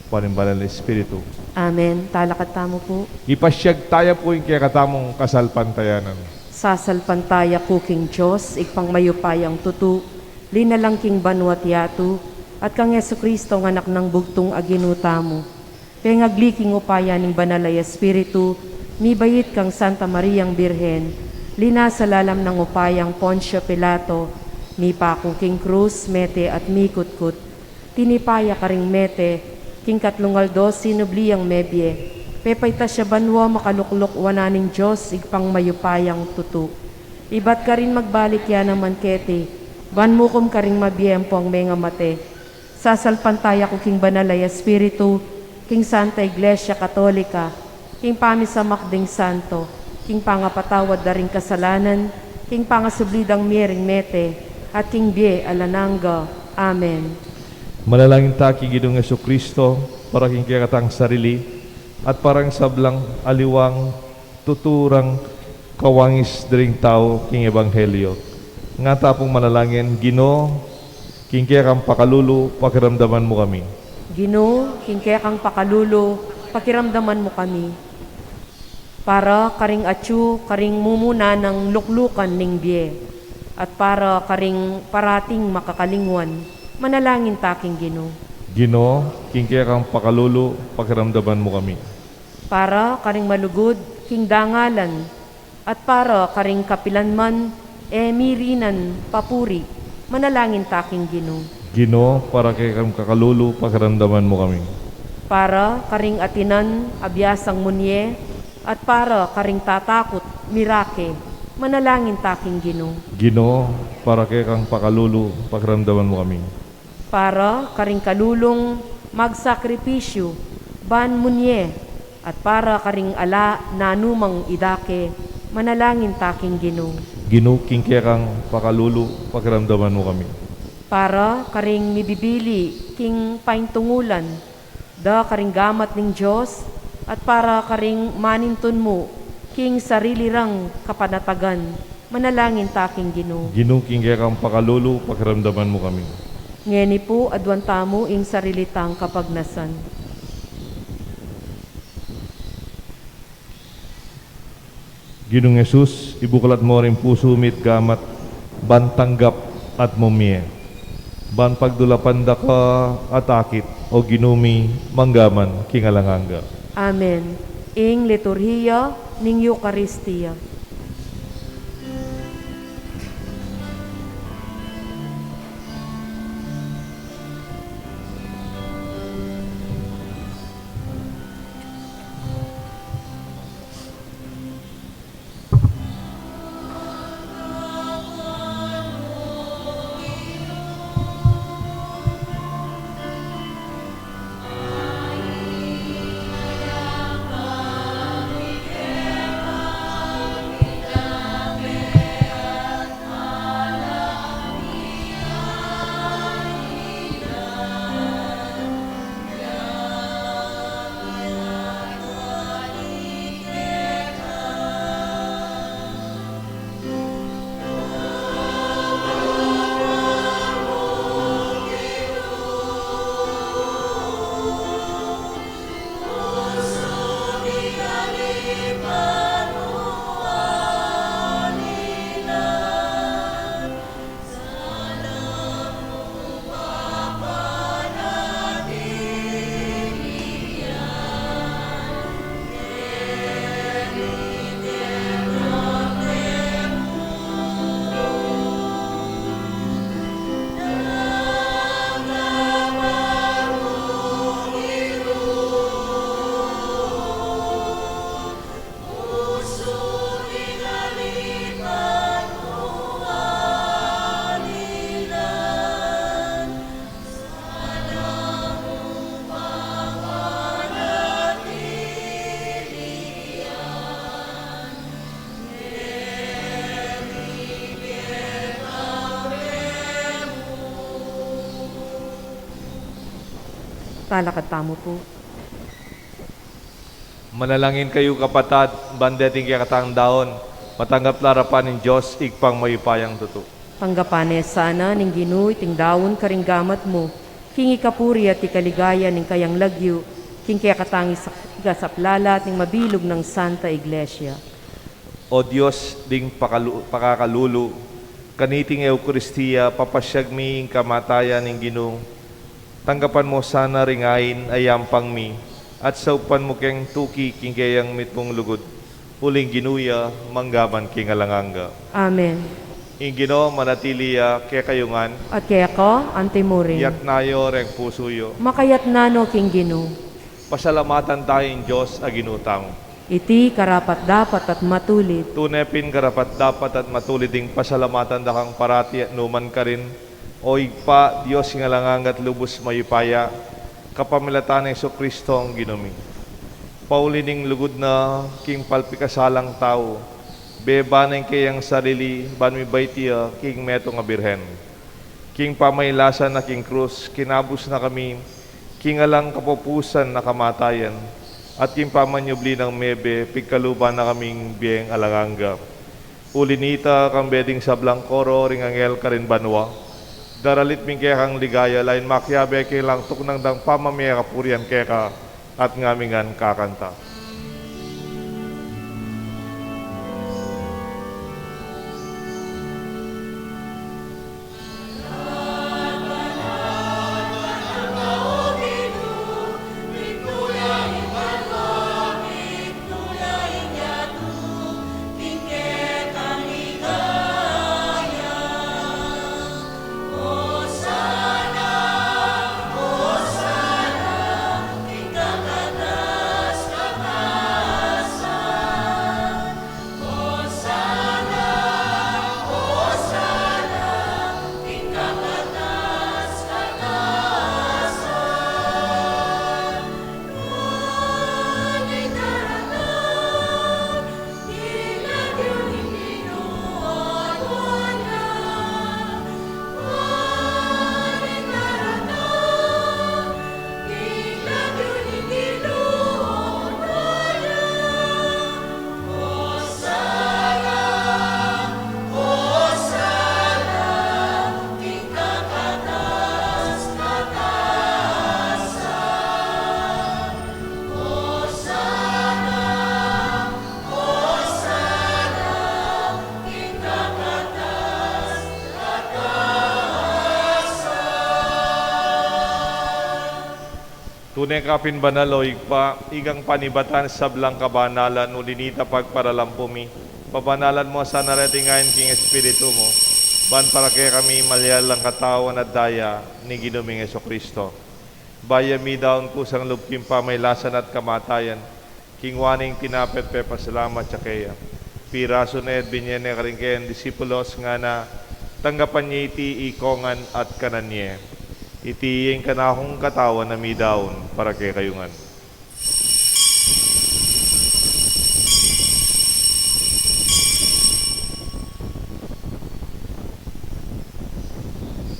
ampo ning Banal a Espiritu. Amen. Talakad tamu pu. Ipasyag taya pu ing kekatamung kasalpantayanan. Sasalpantaya ku king Dios, Ibpang mayupayang tutu, linalang king banua't yatu, at kang Jesucristo, a Anak nang bugtung a Ginu tamu. Pengagli king upaya ning Banal a Espiritu, mibait kang Santa Mariang Birhen, linasa lalam nang upayang Poncio Pilato, mipaku king krus, mete at mikutkut. Tinipa ya karing mete, king katlung aldo sinubli yang mebie. Pepaitas ya banua, makalukluk wanan ning Dios, Ibpang mayupayang tutu. Ibat karin magbalik ya naman keti, ban mukum karing mabie ampong mengamate. Sasalpantaya ku king Banal a Espiritu, king Santa Iglesia Katolika, king pamisamak ding santo, king pangapatawad da ring kasalanan, king pangasubli dang mie ring mete, at king bie alang angga. Amen. Manalangin ta king Ginung Jesucristo, para king kekatang sarili, at para king sablang aliwang tutu rang kawangis ding tau king ebanghelyo. Nga ta pung manalangin, Ginu, king kekang pakalulu, pakiramdaman mu kami. Ginu, king kekang pakalulu, pakiramdaman mu kami. Para karing atyu, karing mumuna nang luklukan ning bie, at para karing parating makakalingwan, manalangin ta king Ginu. Ginu, king kekang pakalulu, pakiramdaman mu kami. Para karing malugud king dangalan, at para karing kapilan man e mirinan papuri, manalangin ta king Ginu. Ginu, para kekang pakalulu, pakiramdaman mu kami. Para karing atinan a biasang munye, at para karing tatakut mirake, manalangin ta king Ginu. Ginu, para kekang pakalulu, pakiramdaman mu kami. Para karing kalulung magsakripisyu ban munye, at para karing ala nanumang idake, manalangin ta king Ginu. Ginu, king kekang pakalulu, pakiramdaman mu kami. Para karing mibibili king paintungulan da karing gamat ning Dios, at para karing manintun mu king sarili rang kapanatagan, manalangin ta king Ginu. Ginu, king kekang pakalulu, pakiramdaman mu kami. Ngeni pu, aduan tamu ing sarili tang kapagnasan. Ginung Jesus, ibuklat mu ring pusu mi't gamat, ban tanggap at mumie. Ban pagdulapan da ka at akit, o Ginu mi, manggaman king alang angga. Amen. Ing liturhiya ning Eukaristia. Talakad tamu pu. Manalangin kayu, kapatad, ban deting kekatang daun, matanggap la arapan ning Dios, Ibpang mayupayang tutu. Tanggapan ne sana ning Ginu iting daun karing gamat mu, king ikapuri at ikaligaya ning kayang lagyu, king kekatang isa-, ikasaplala at ning mabilug nang Santa Iglesia. O Dios ding pakalu-, pakakalulu, kaniting Eukaristia, papasiag mi ing kamatayan ning Ginu. Tanggapan mu sana ring ain a yampang mi, at saupan mu keng tuki king keyang mitmung lugud. Uling Ginu ya, mangga man king alang angga. Amen. Ing Ginu manatili ya kekayu ngan. At keka antimurin. Itas yu reng pusu yu. Makaitas no king Ginu. Pasalamatan taya ing Dios a Ginu tamu. Iti karapat-dapat at matulid. Tune pin karapat-dapat at matulid ing pasalamatan da kang parati at nukarin man, O Ibpa, Dios ning alang angga at lubus mayupaya, kapamilatan nang Jesucristo a Ginu mi. Pauli ning lugud na king palpikasalang tau, beba ne ing keyang sarili, ban mibait ya king metung a birhen. King pamailasan na king krus, kinabus na kami king alang kapupusan a kamatayan, at king pamanyubli nang mebe, pigkaluban na kaming bieng alang angga. Uli nita, kambe ding sablang koro ring anghel karin banua, daralit mi ing kekang ligaya, lain makiabe king langtuk nang pamamie kapurian keka, at ngami ngan kakanta. Tune ka pin banal, o Ibpa, ikang panibatan sablang kabanalan, uli nita pagparalampu mi, pabanalan mu sana reting ain king Espiritu mu, ban para kekami malyari lang katawan at daya ning Ginu ming Jesucristo. Bayu ya midaun kusang lub king pamailasan at kamatayan, kingwa ne ing tinape at pepasalamat ya keya, pirasu ne at binye ne karing keyang disipulos, ngana, tanggapan ye iti ikong ngan at kanan ye. Iti ing kanakung katawan a midaun para kekayu ngan.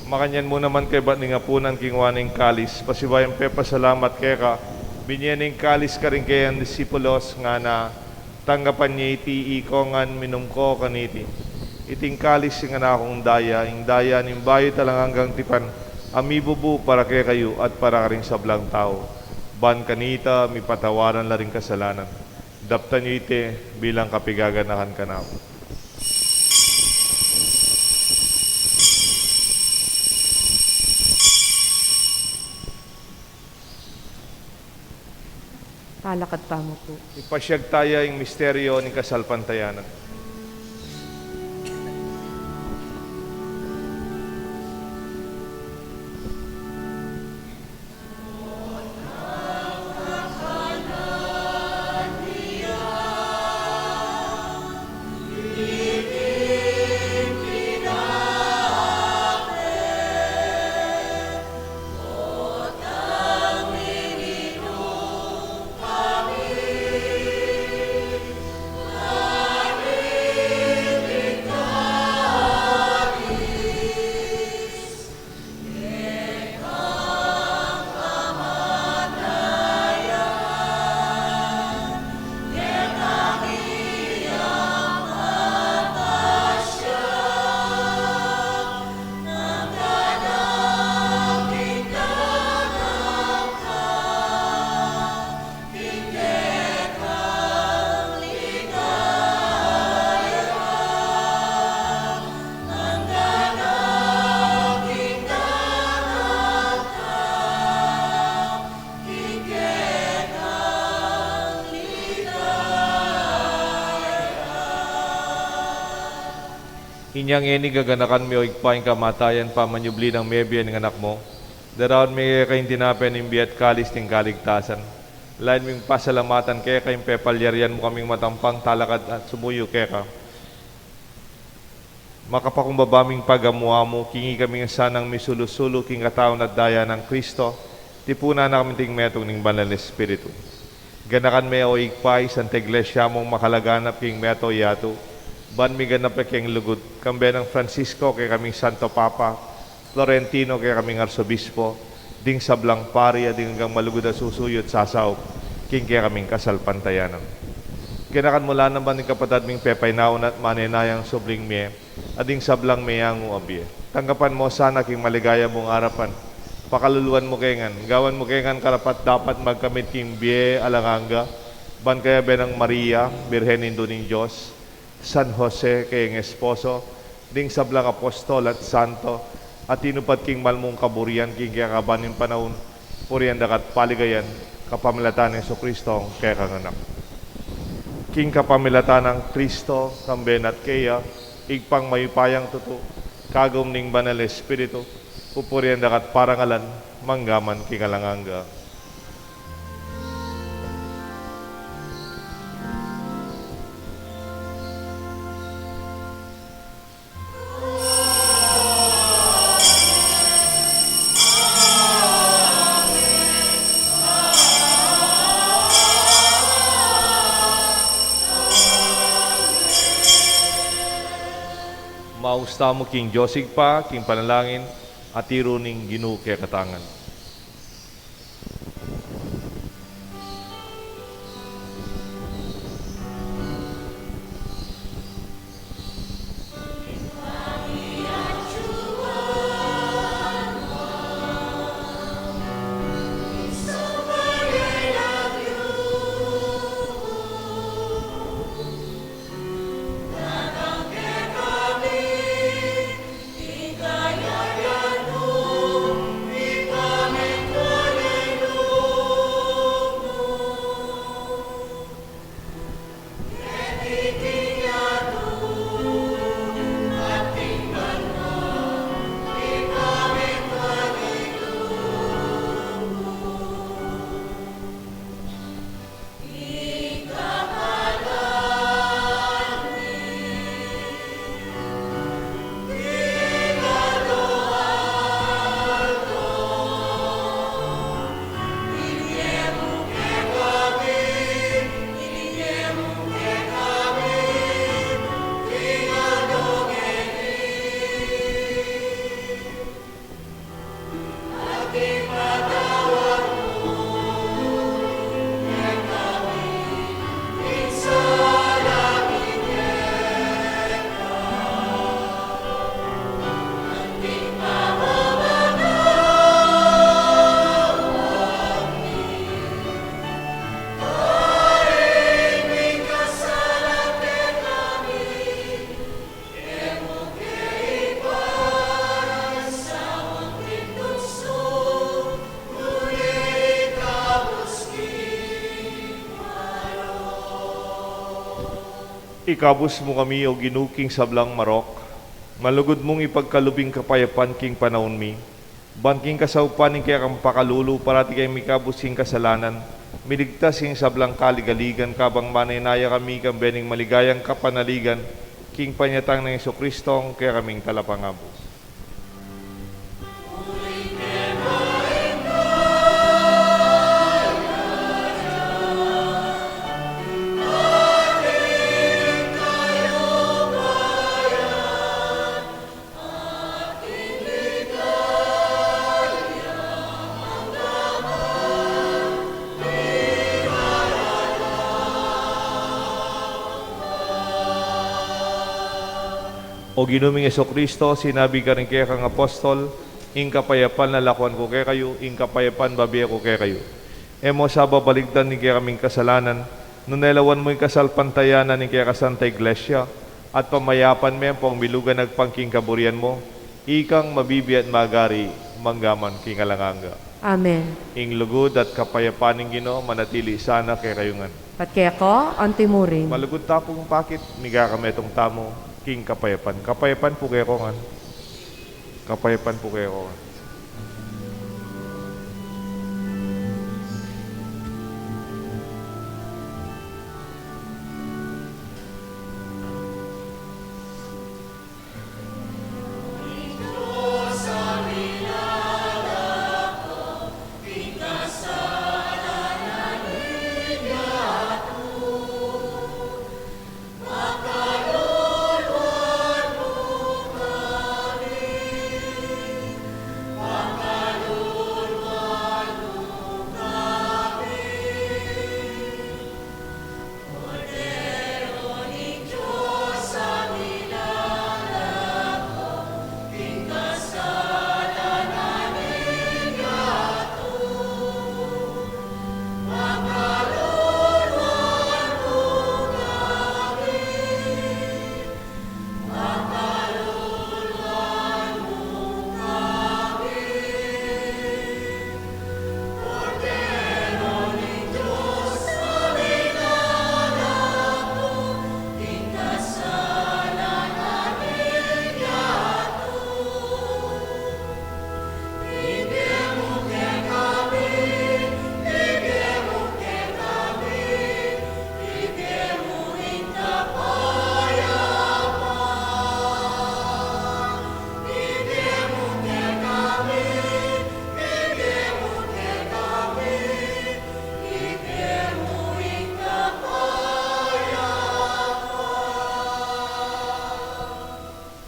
Makanyan mu naman kaybat ning apunan, kingwa ne ing kalis, pasibayu yang pepasalamat keka, binye ne ing kalis karing keyang disipulos, ngana, tanggapan ye iti ikong ngan, minum ko kaniti. Iti ing kalis ning kanakung daya, ing daya ning bayu at alang anggang tipan, a mibubu para kekayu at para karing sablang tau. Ban kanita mipatawaran la ring kasalanan. Daptan yu iti bilang kapaganakan kanaku. Talakad tamu pu. Ipasiag taya ing misteryu ning kasalpantayanan. Inya ngeni gaganakan mi, o Ibpa, ing kamatayan pamanyubli nang mebie ning Anak mu. Daraun mi keka ing tinape ning bie at kalis ning kaligtasan. Lalu ming pasalamatan keka ing pepalyarian mu kaming matampang talakad at sumuyu keka. Makapakumbaba ming pagamu-amu king ikaming sanang misulu-sulu king katawan at daya nang Kristo, tipunan na kami king metung ning Banal Espiritu. Ganakan me, o Ibpa, ing Santa Iglesia mung makalaganap king meto yatu, ban miganap ya king lugud, kambe nang Francisco kekaming Santo Papa, Florentino kekaming Arsobispo, ding sablang pari, at ding anggang malugud a susuyu at sasaup king kekaming kasalpantayanan. Ganakan mu la naman ding kapatad ming pepainawa na at manenayang subling mie, at ding sablang meyangu a bie. Tanggapan mu sana king maligaya mung arapan. Pakaluluan mu ke ngan, gawan mu ke ngan karapat-dapat magkamit king bie alang angga, ban kayabe nang Maria, Birhen Indu ning Dios, San Jose kayang esposo, ding sablang apostol at santo, a tinupad king mal mung kaburian king kekaban ning panaun, purian da ka at paligayan, kapamilatan nang Jesucristo a kekang Anak. King kapamilatan nang Kristo, kambe na at keya, Ibpang mayupayang tutu, kagum ning Banal Espiritu, pupurian da ka at parangalan, mangga man king alang angga. Maus tamu king Dios Ibpa, king panalangin, a tiru ning Ginu kekatamu ngan. Ikabus mu kami, O Ginu, king sablang marok, malugud mung ipagkalub ing kapayapan king panaun mi, ban king kasaupan ning kekang pakalulu, parati kaming mikabus king kasalanan, miligtas king sablang kaligaligan, kabang manenaya kami kambe ning maligayang kapanaligan, king panyatang nang Jesucristo, a kekaming Talapangabus. O Ginu ming Jesucristo, sinabi mu karing kekang apostol, "Ing kapayapan lalakwan ku kekayu, ing kapayapan bibie ku kekayu." E mu sa babaligdan ing kekaming kasalanan, nune lawan mu ing kasalpantayanan ning kekang Santa Iglesia, at pamayapan me ampong miluganag pang king kaburian mu, ikang mabibie at magari, mangga man king alang angga. Amen. Ing lugud at kapayapan ning Ginu manatili sana kekayu ngan. At keka antimurin. Malugud tamu pung pakit, miga ka metung tamu. King kapayapan. Kapayapan pu keko ngan. Kapayapan pu keko ngan.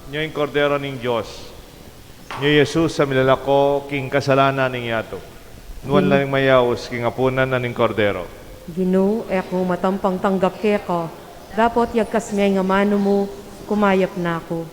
Nya ing Kordero ning Dios. Nya i Jesus a milalako king kasalanan ning yatu. Nuan la ning mayaus king apunan na ning Kordero. Ginu, e ku matampang tanggap keka, dapot yagkas me ing amanu mu, kumayap na ku.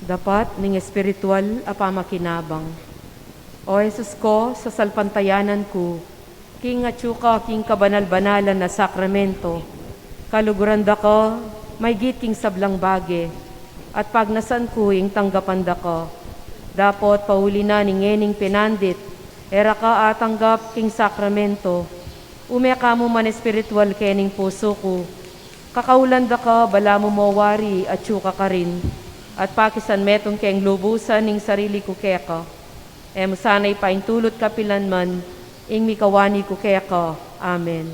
Dapat ning espiritual a pamakinabang. O Jesus ko, sasalpantayanan ku king atyu ka king kabanal-banalan a sakramento, kaluguran da ka maygit king sablang bage, at pagnasan ku ing tanggapan da ka. Dapot pauli na ning ngening pinandit, e ra ka atanggap king sakramento, ume ka mu man espiritual kening pusu ku. Kakaulan da ka, balamu mo wari atyu ka karin, at pakisan metung keng lubusan ing sarili ku keka. E mu sana ipaintulut kapilan man ing mikawani ku keka. Amen.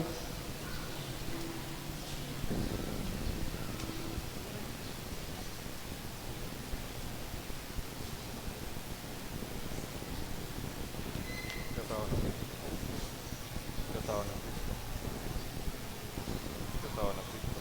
Katawan ng Kristo. Katawan ng Kristo. Katawan ng Kristo. Katawan ng Kristo.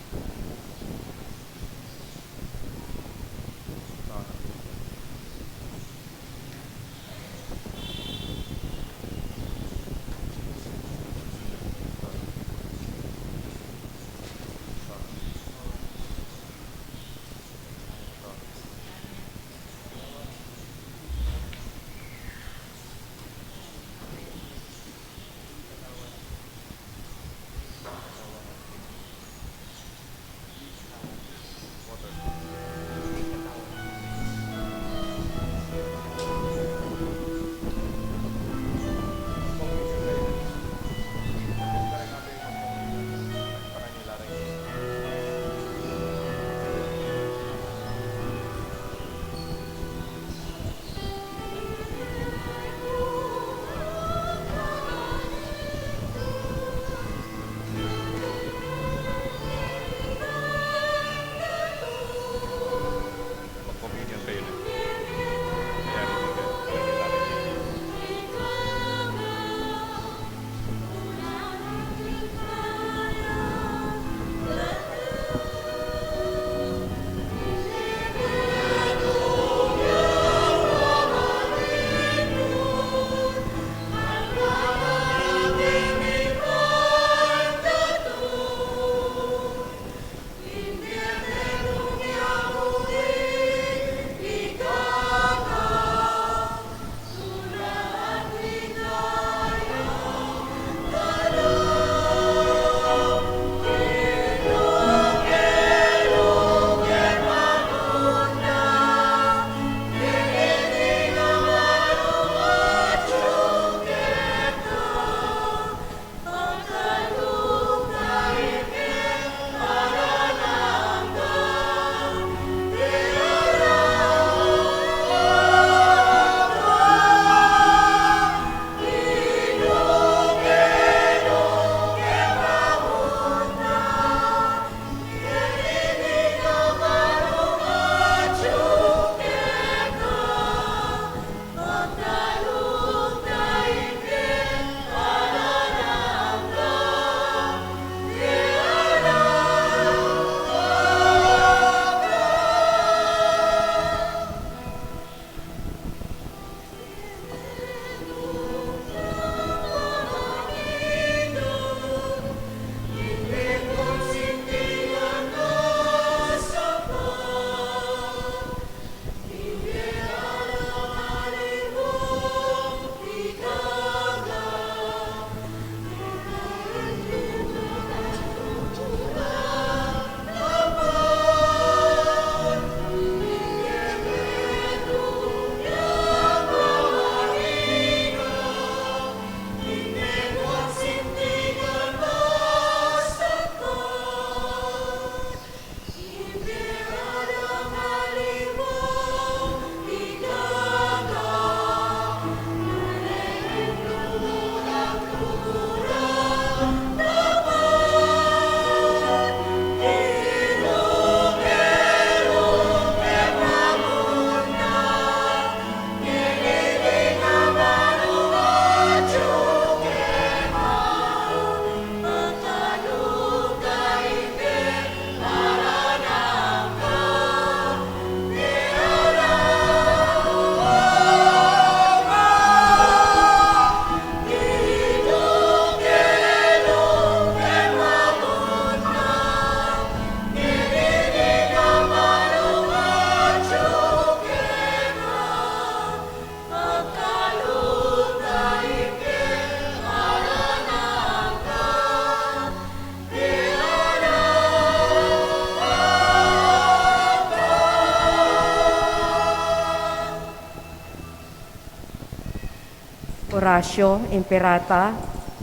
Ignacio Imperata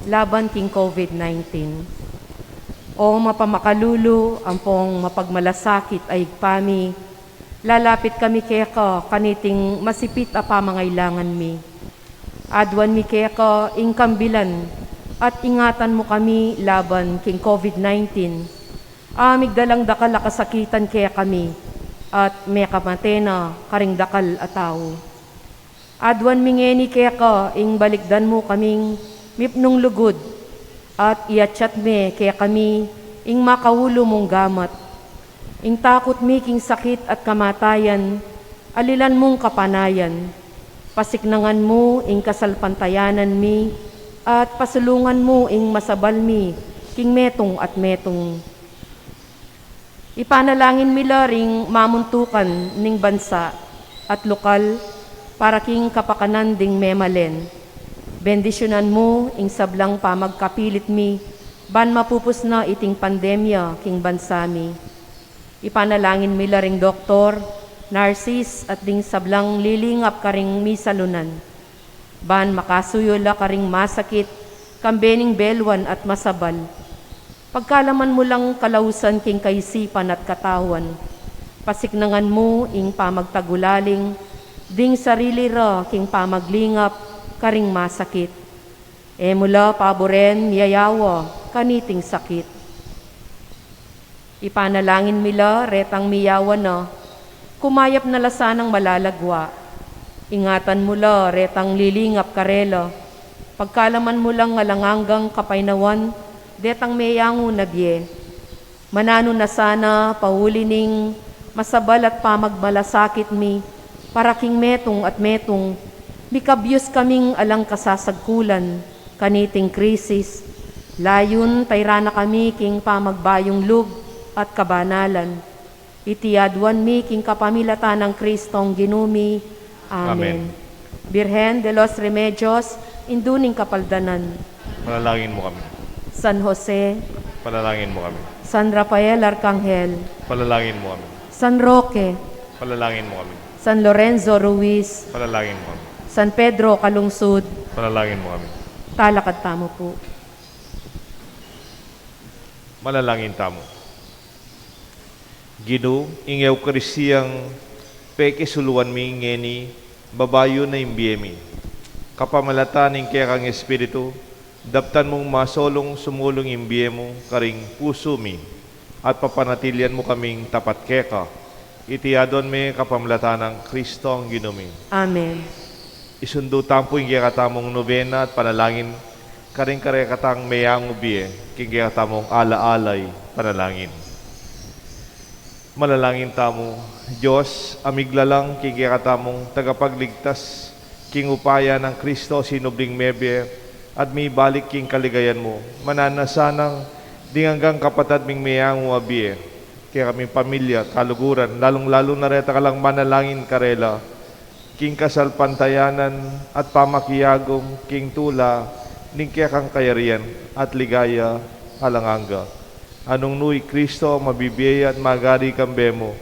laban king COVID nineteen. O mapamakalulu ampong mapagmalasakit a Ibpa mi, lalapit kami keka kaniting masipit a pamangailangan mi. Aduan mi keka ing kambilan at ingatan mu kami laban king COVID nineteen a migdalang dakal a kasakitan kekami at mekamate na karing dakal a tau. Aduan mi ngeni keka ing balikdan mu kaming mipnung lugud at iatyat me kekami ing makaulu mung gamat. Ing takut mi king sakit at kamatayan, alilan mung kapanayan. Pasiknangan mu ing kasalpantayanan mi at pasulungan mu ing masabal mi king metung at metung. Ipanalangin mi la ring mamuntukan ning bansa at lokal para king kapakanan ding memalen. Bendisyunan mu ing sablang pamagkapilit mi ban mapupus na iting pandemya king bansa mi. Ipanalangin mi la ring doktor, narsis at ding sablang lilingap karing misalunan. Ban makasuyu la karing masakit, kambe ning beluan at masabal. Pagkalaman mu lang kalausan king kaisipan at katawan. Pasiknangan mu ing pamagtagulaling ding sarili ra king pamaglingap karing masakit. E mu la paburen miyayawa kaniting sakit. Ipanalangin mi la retang miyawa na, kumayap na la sanang malalagwa. Ingatan mu la retang lilingap karela. Pagkalaman mu lang alang anggang kapaynawan detang meyangu na bie. Mananu na sana pauli ning masabal at pamagmalasakit mi para king metung at metung, mikabyus kaming alang kasasagkulan kaniting krisis. Layun tayra na kami king pamagbayung lub at kabanalan. Iti aduan mi king kapamilatan nang Kristong Ginu mi. Amen. Amen. Birhen de los Remedios, Indu ning Kapaldanan. Panalangin mu kami. San Jose. Panalangin mu kami. San Rafael Arkanghel. Panalangin mu kami. San Roque. Panalangin mu kami. San Lorenzo Ruiz. Panalangin mu kami. San Pedro Calungsod. Panalangin mu kami. Talakad tamu pu. Manalangin tamu. Ginu, ing Eukaristiyang pekisuluan mi ngeni, babayu na ing bie mi. Kapamilatan ning kekang Espiritu, daptan mung masolung sumulung ing bie mu karing pusu mi, at papanatilian mu kaming tapat keka. Iti aduan mi kapamilatan nang Kristong Ginu mi. Amen. Isundu tamu pu ing kekatamung nobena at panalangin karing karekatang meyangu bie, king kekatamung ala-alay panalangin. Manalangin tamu. Dios, a miglalang king kekatamung tagapagligtas, king upaya nang Kristo sinubling mebie at mibalik king kaligayan mu, mananu na sanang ding anggang kapatad ming meyangu a bie, kekaming pamilya, kaluguran, lalung-lalu na reta kalang manalangin karela, king kasalpantayanan at pamakiagum king tula ning kekang kayarian at ligaya alang angga. Nung nu i Kristo mabibie ya at magari kambe mu,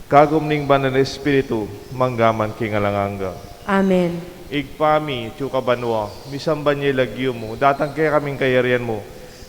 kagum ning Banal a Espiritu, mangga man king alang angga. Amen. Ibpa mi, atsu ka banua, misamban ya ing lagyu mu, datang kekami ing kayarian mu,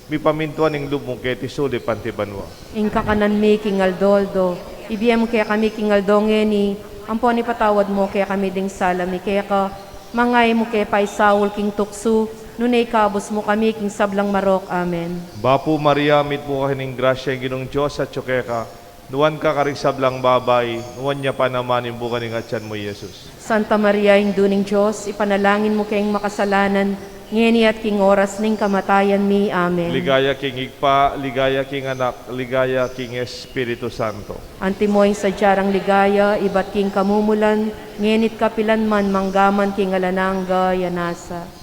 mipamintuan ing lub mu keti sulip anti banua. Ing kakanan mi king aldo-aldo, ibie mu kekami king aldo ngeni, ampon ipatawad mu kekami ding sala mi keka, manga e mu ke paisaul king tuksu, nune ikabus mu kami king sablang marok. Amen. Bapu Maria, mitmu ka king grasya, ing Ginung Dios atsu keka, nuan ka karing sablang babai, nuan ya pa naman ing bunga ning atian mu, Jesus. Santa Maria, Indu ning Dios, ipanalangin mu keng makasalanan, ngeni at king oras ning kamatayan mi. Amen. Ligaya king Ibpa, ligaya king Anak, ligaya king Espiritu Santo. Antimo ing sadya rang ligaya, ibat king kamumulan, ngeni't kapilan man, mangga man king alang angga. Ya nasa.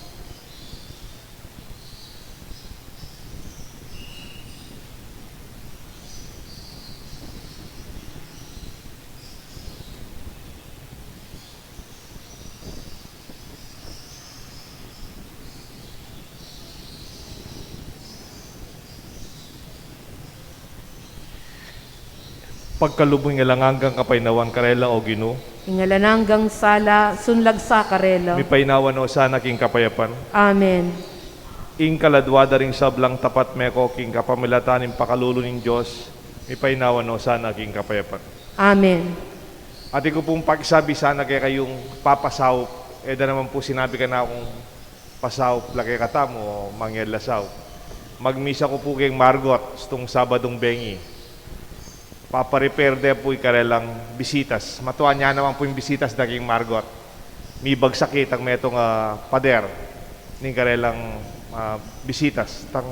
Pagkalub mu ing alang anggang kapaynawan karela, O Ginu, Ing alang anggang sala, sunlag sa karela. Mipaynawa no sana king kapayapan. Amen. Ing kaladua da ring sablang tapat meko king kapamilatan ning pakalulu ning Dios, mipaynawa no sana king kapayapan. Amen. Atin ku pung pakisabi sana kekayung papasaup, e da naman pu sinabi kanakung pasaup la kekatamu o mangel la saup. Magmisa ku pu keng Margot, stung Sabadung bengi. Papa-repair de pu ing karelang bisitas. Matua ne naman pu ing bisitas da king Margot. Mibagsak itang metung a pader ning karelang, ah, bisitas. Tang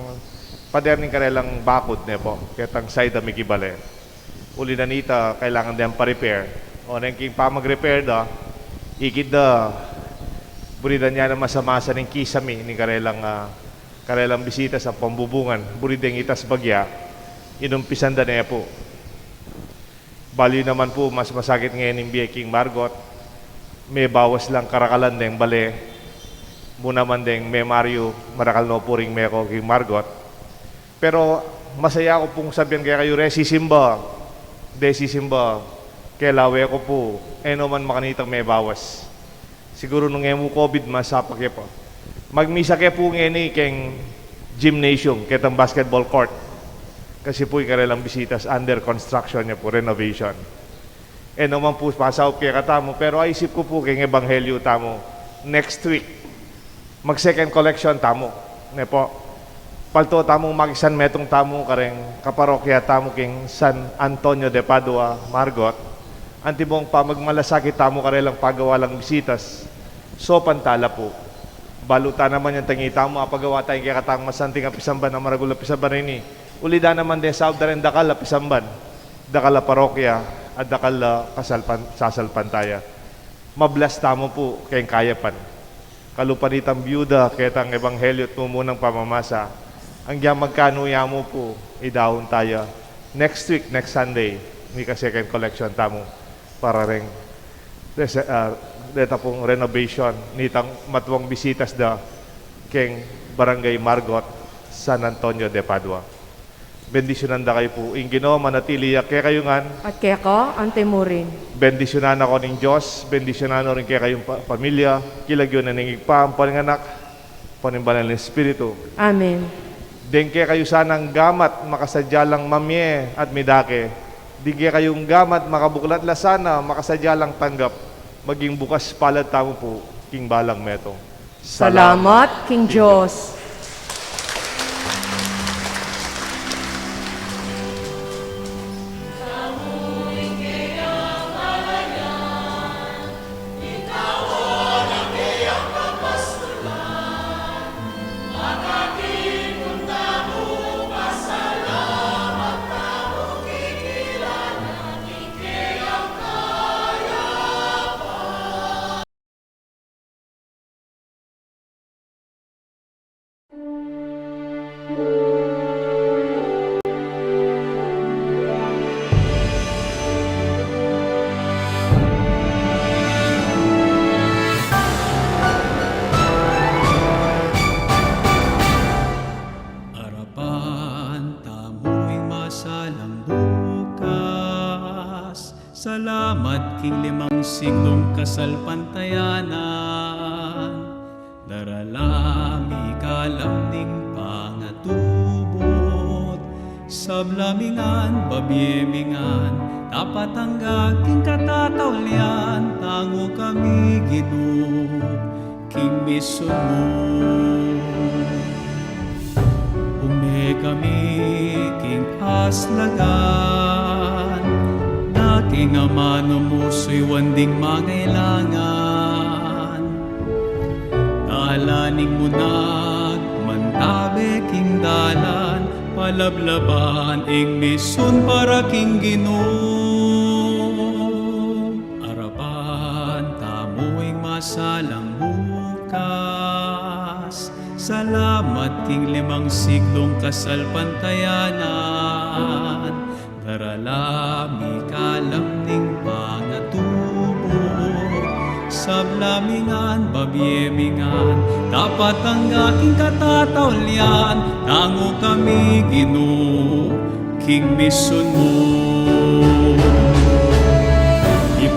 pader ning karelang bakud ne pu. Ketang side a mikibale. Uli na nita, kailangan deng pa-repair. O neng king pamag-repair da, ikit da, buridan ya na masamasa ning kisame ning karelang, ah, karelang bisitas a pambubungan. Buri deng itas bagya, inumpisan da ne pu. Balu yu naman pu, mas masakit ngeni ing bie king Margot. Mebawas lang karakalan deng bale. Mu naman deng memaryu, marakal no pu ring meko king Margot. Pero masaya ku pung sabian kekayu, re sisimba, de sisimba, kelawe ku pu, e no man makanitang mebawas. Siguru nung e mu COVID, masapak ya pa. Magmisa ke pu ngeni keng gymnasium, ketang basketball court. Kasi pu ing karelang bisitas, under construction ya pu, renovation. E no man pu pasaup kekatamu, pero aisip ku pu keng ebanghelyu tamu, next week, mag-second collection tamu, ne pu. Palto tamung makisan metung tamu kareng kaparokya tamu king San Antonio de Padua, Margot. Antimo ing pamagmalasakit tamu karelang pagawa lang bisitas, saupan ta la pu. Balu ta naman yang tangi tamu, apagawa taya ing kekatang masanting a pisamban a maragul a pisamban ini. Uli da naman deng saup da reng dakal a pisamban, dakal a parokya, at dakal a kasalpan-, sasalpantaya. Mablas tamu pu keng kayapan. Kalupa nitang byuda, ketang ebanghelyu at mumunang pamamasa. Anggiyang magkanu ya mu pu, idaun taya. Next week, next Sunday, mika-second collection tamu para reng rese-, ah, reta pung renovation nitang matuang bisitas da keng Barangay Margot, San Antonio de Padua. Bendisyunan da kayu pu ing Ginu, manatili ya kekayu ngan. At keka antimurin. Bendisyunan na kayu ning Dios, bendisyunan no ring kekayung pa-, pamilya, king lagyu na ning Ibpa, ampo ning Anak, ampo ning Banal a Espiritu. Amen. Deng kekayu sanang gamat, makasadya lang mamie at midake. Deng kekayung gamat, makabuklat la sana, makasadya lang tanggap. Maging bukas palad tamu pu king balang metung. Salamat king Dios. Arapan tamu ing masalang bukas. Salamat king limang siglung kasalpantayanan. Darala mi kalam ning pangatubud. Sabla mi ngan, babie mi ngan, dapat angga king katataulian, tangu kami Ginu king misun mu. Ume kami king aslagan, na king amanu mu suyuan ding mangailangan. Dalan ning munag, mantabe king dalan, palablaban ing misun para king Ginu. Arapan tamu ing masalang bukas. Salamat king limang siglung kasalpantayanan. Darala mi kalam ning pangatubud. Sabla mi ngan, babie mi ngan, dapat angga king katataulian, tangu kami Ginu king misun mu.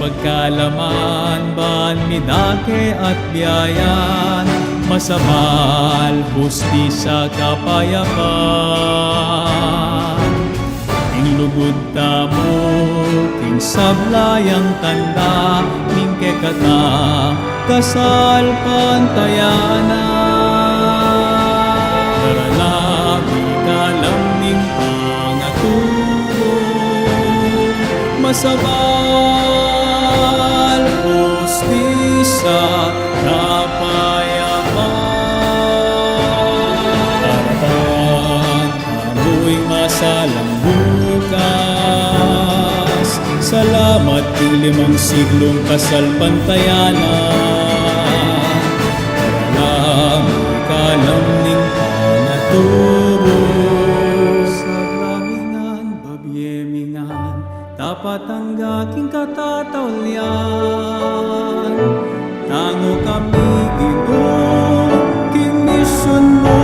Pagkalaman ban midake at biayan, masabal, hustisya, kapayapan. Ing lugud tamu king sabla yang tanda ning kekatang kasalpantayanan. Daralan ing kalam ning pangatubud, masabal, hustisya, kapayapan. Arapan tamu'y masalang bukas. Salamat king limang siglung kasalpantayanan. Daralan ing kalam ning pangatubud. Sabla mi ngan, babie mi ngan, tapatangga king katataulian. Tangu kami, Ginu, king misyun mu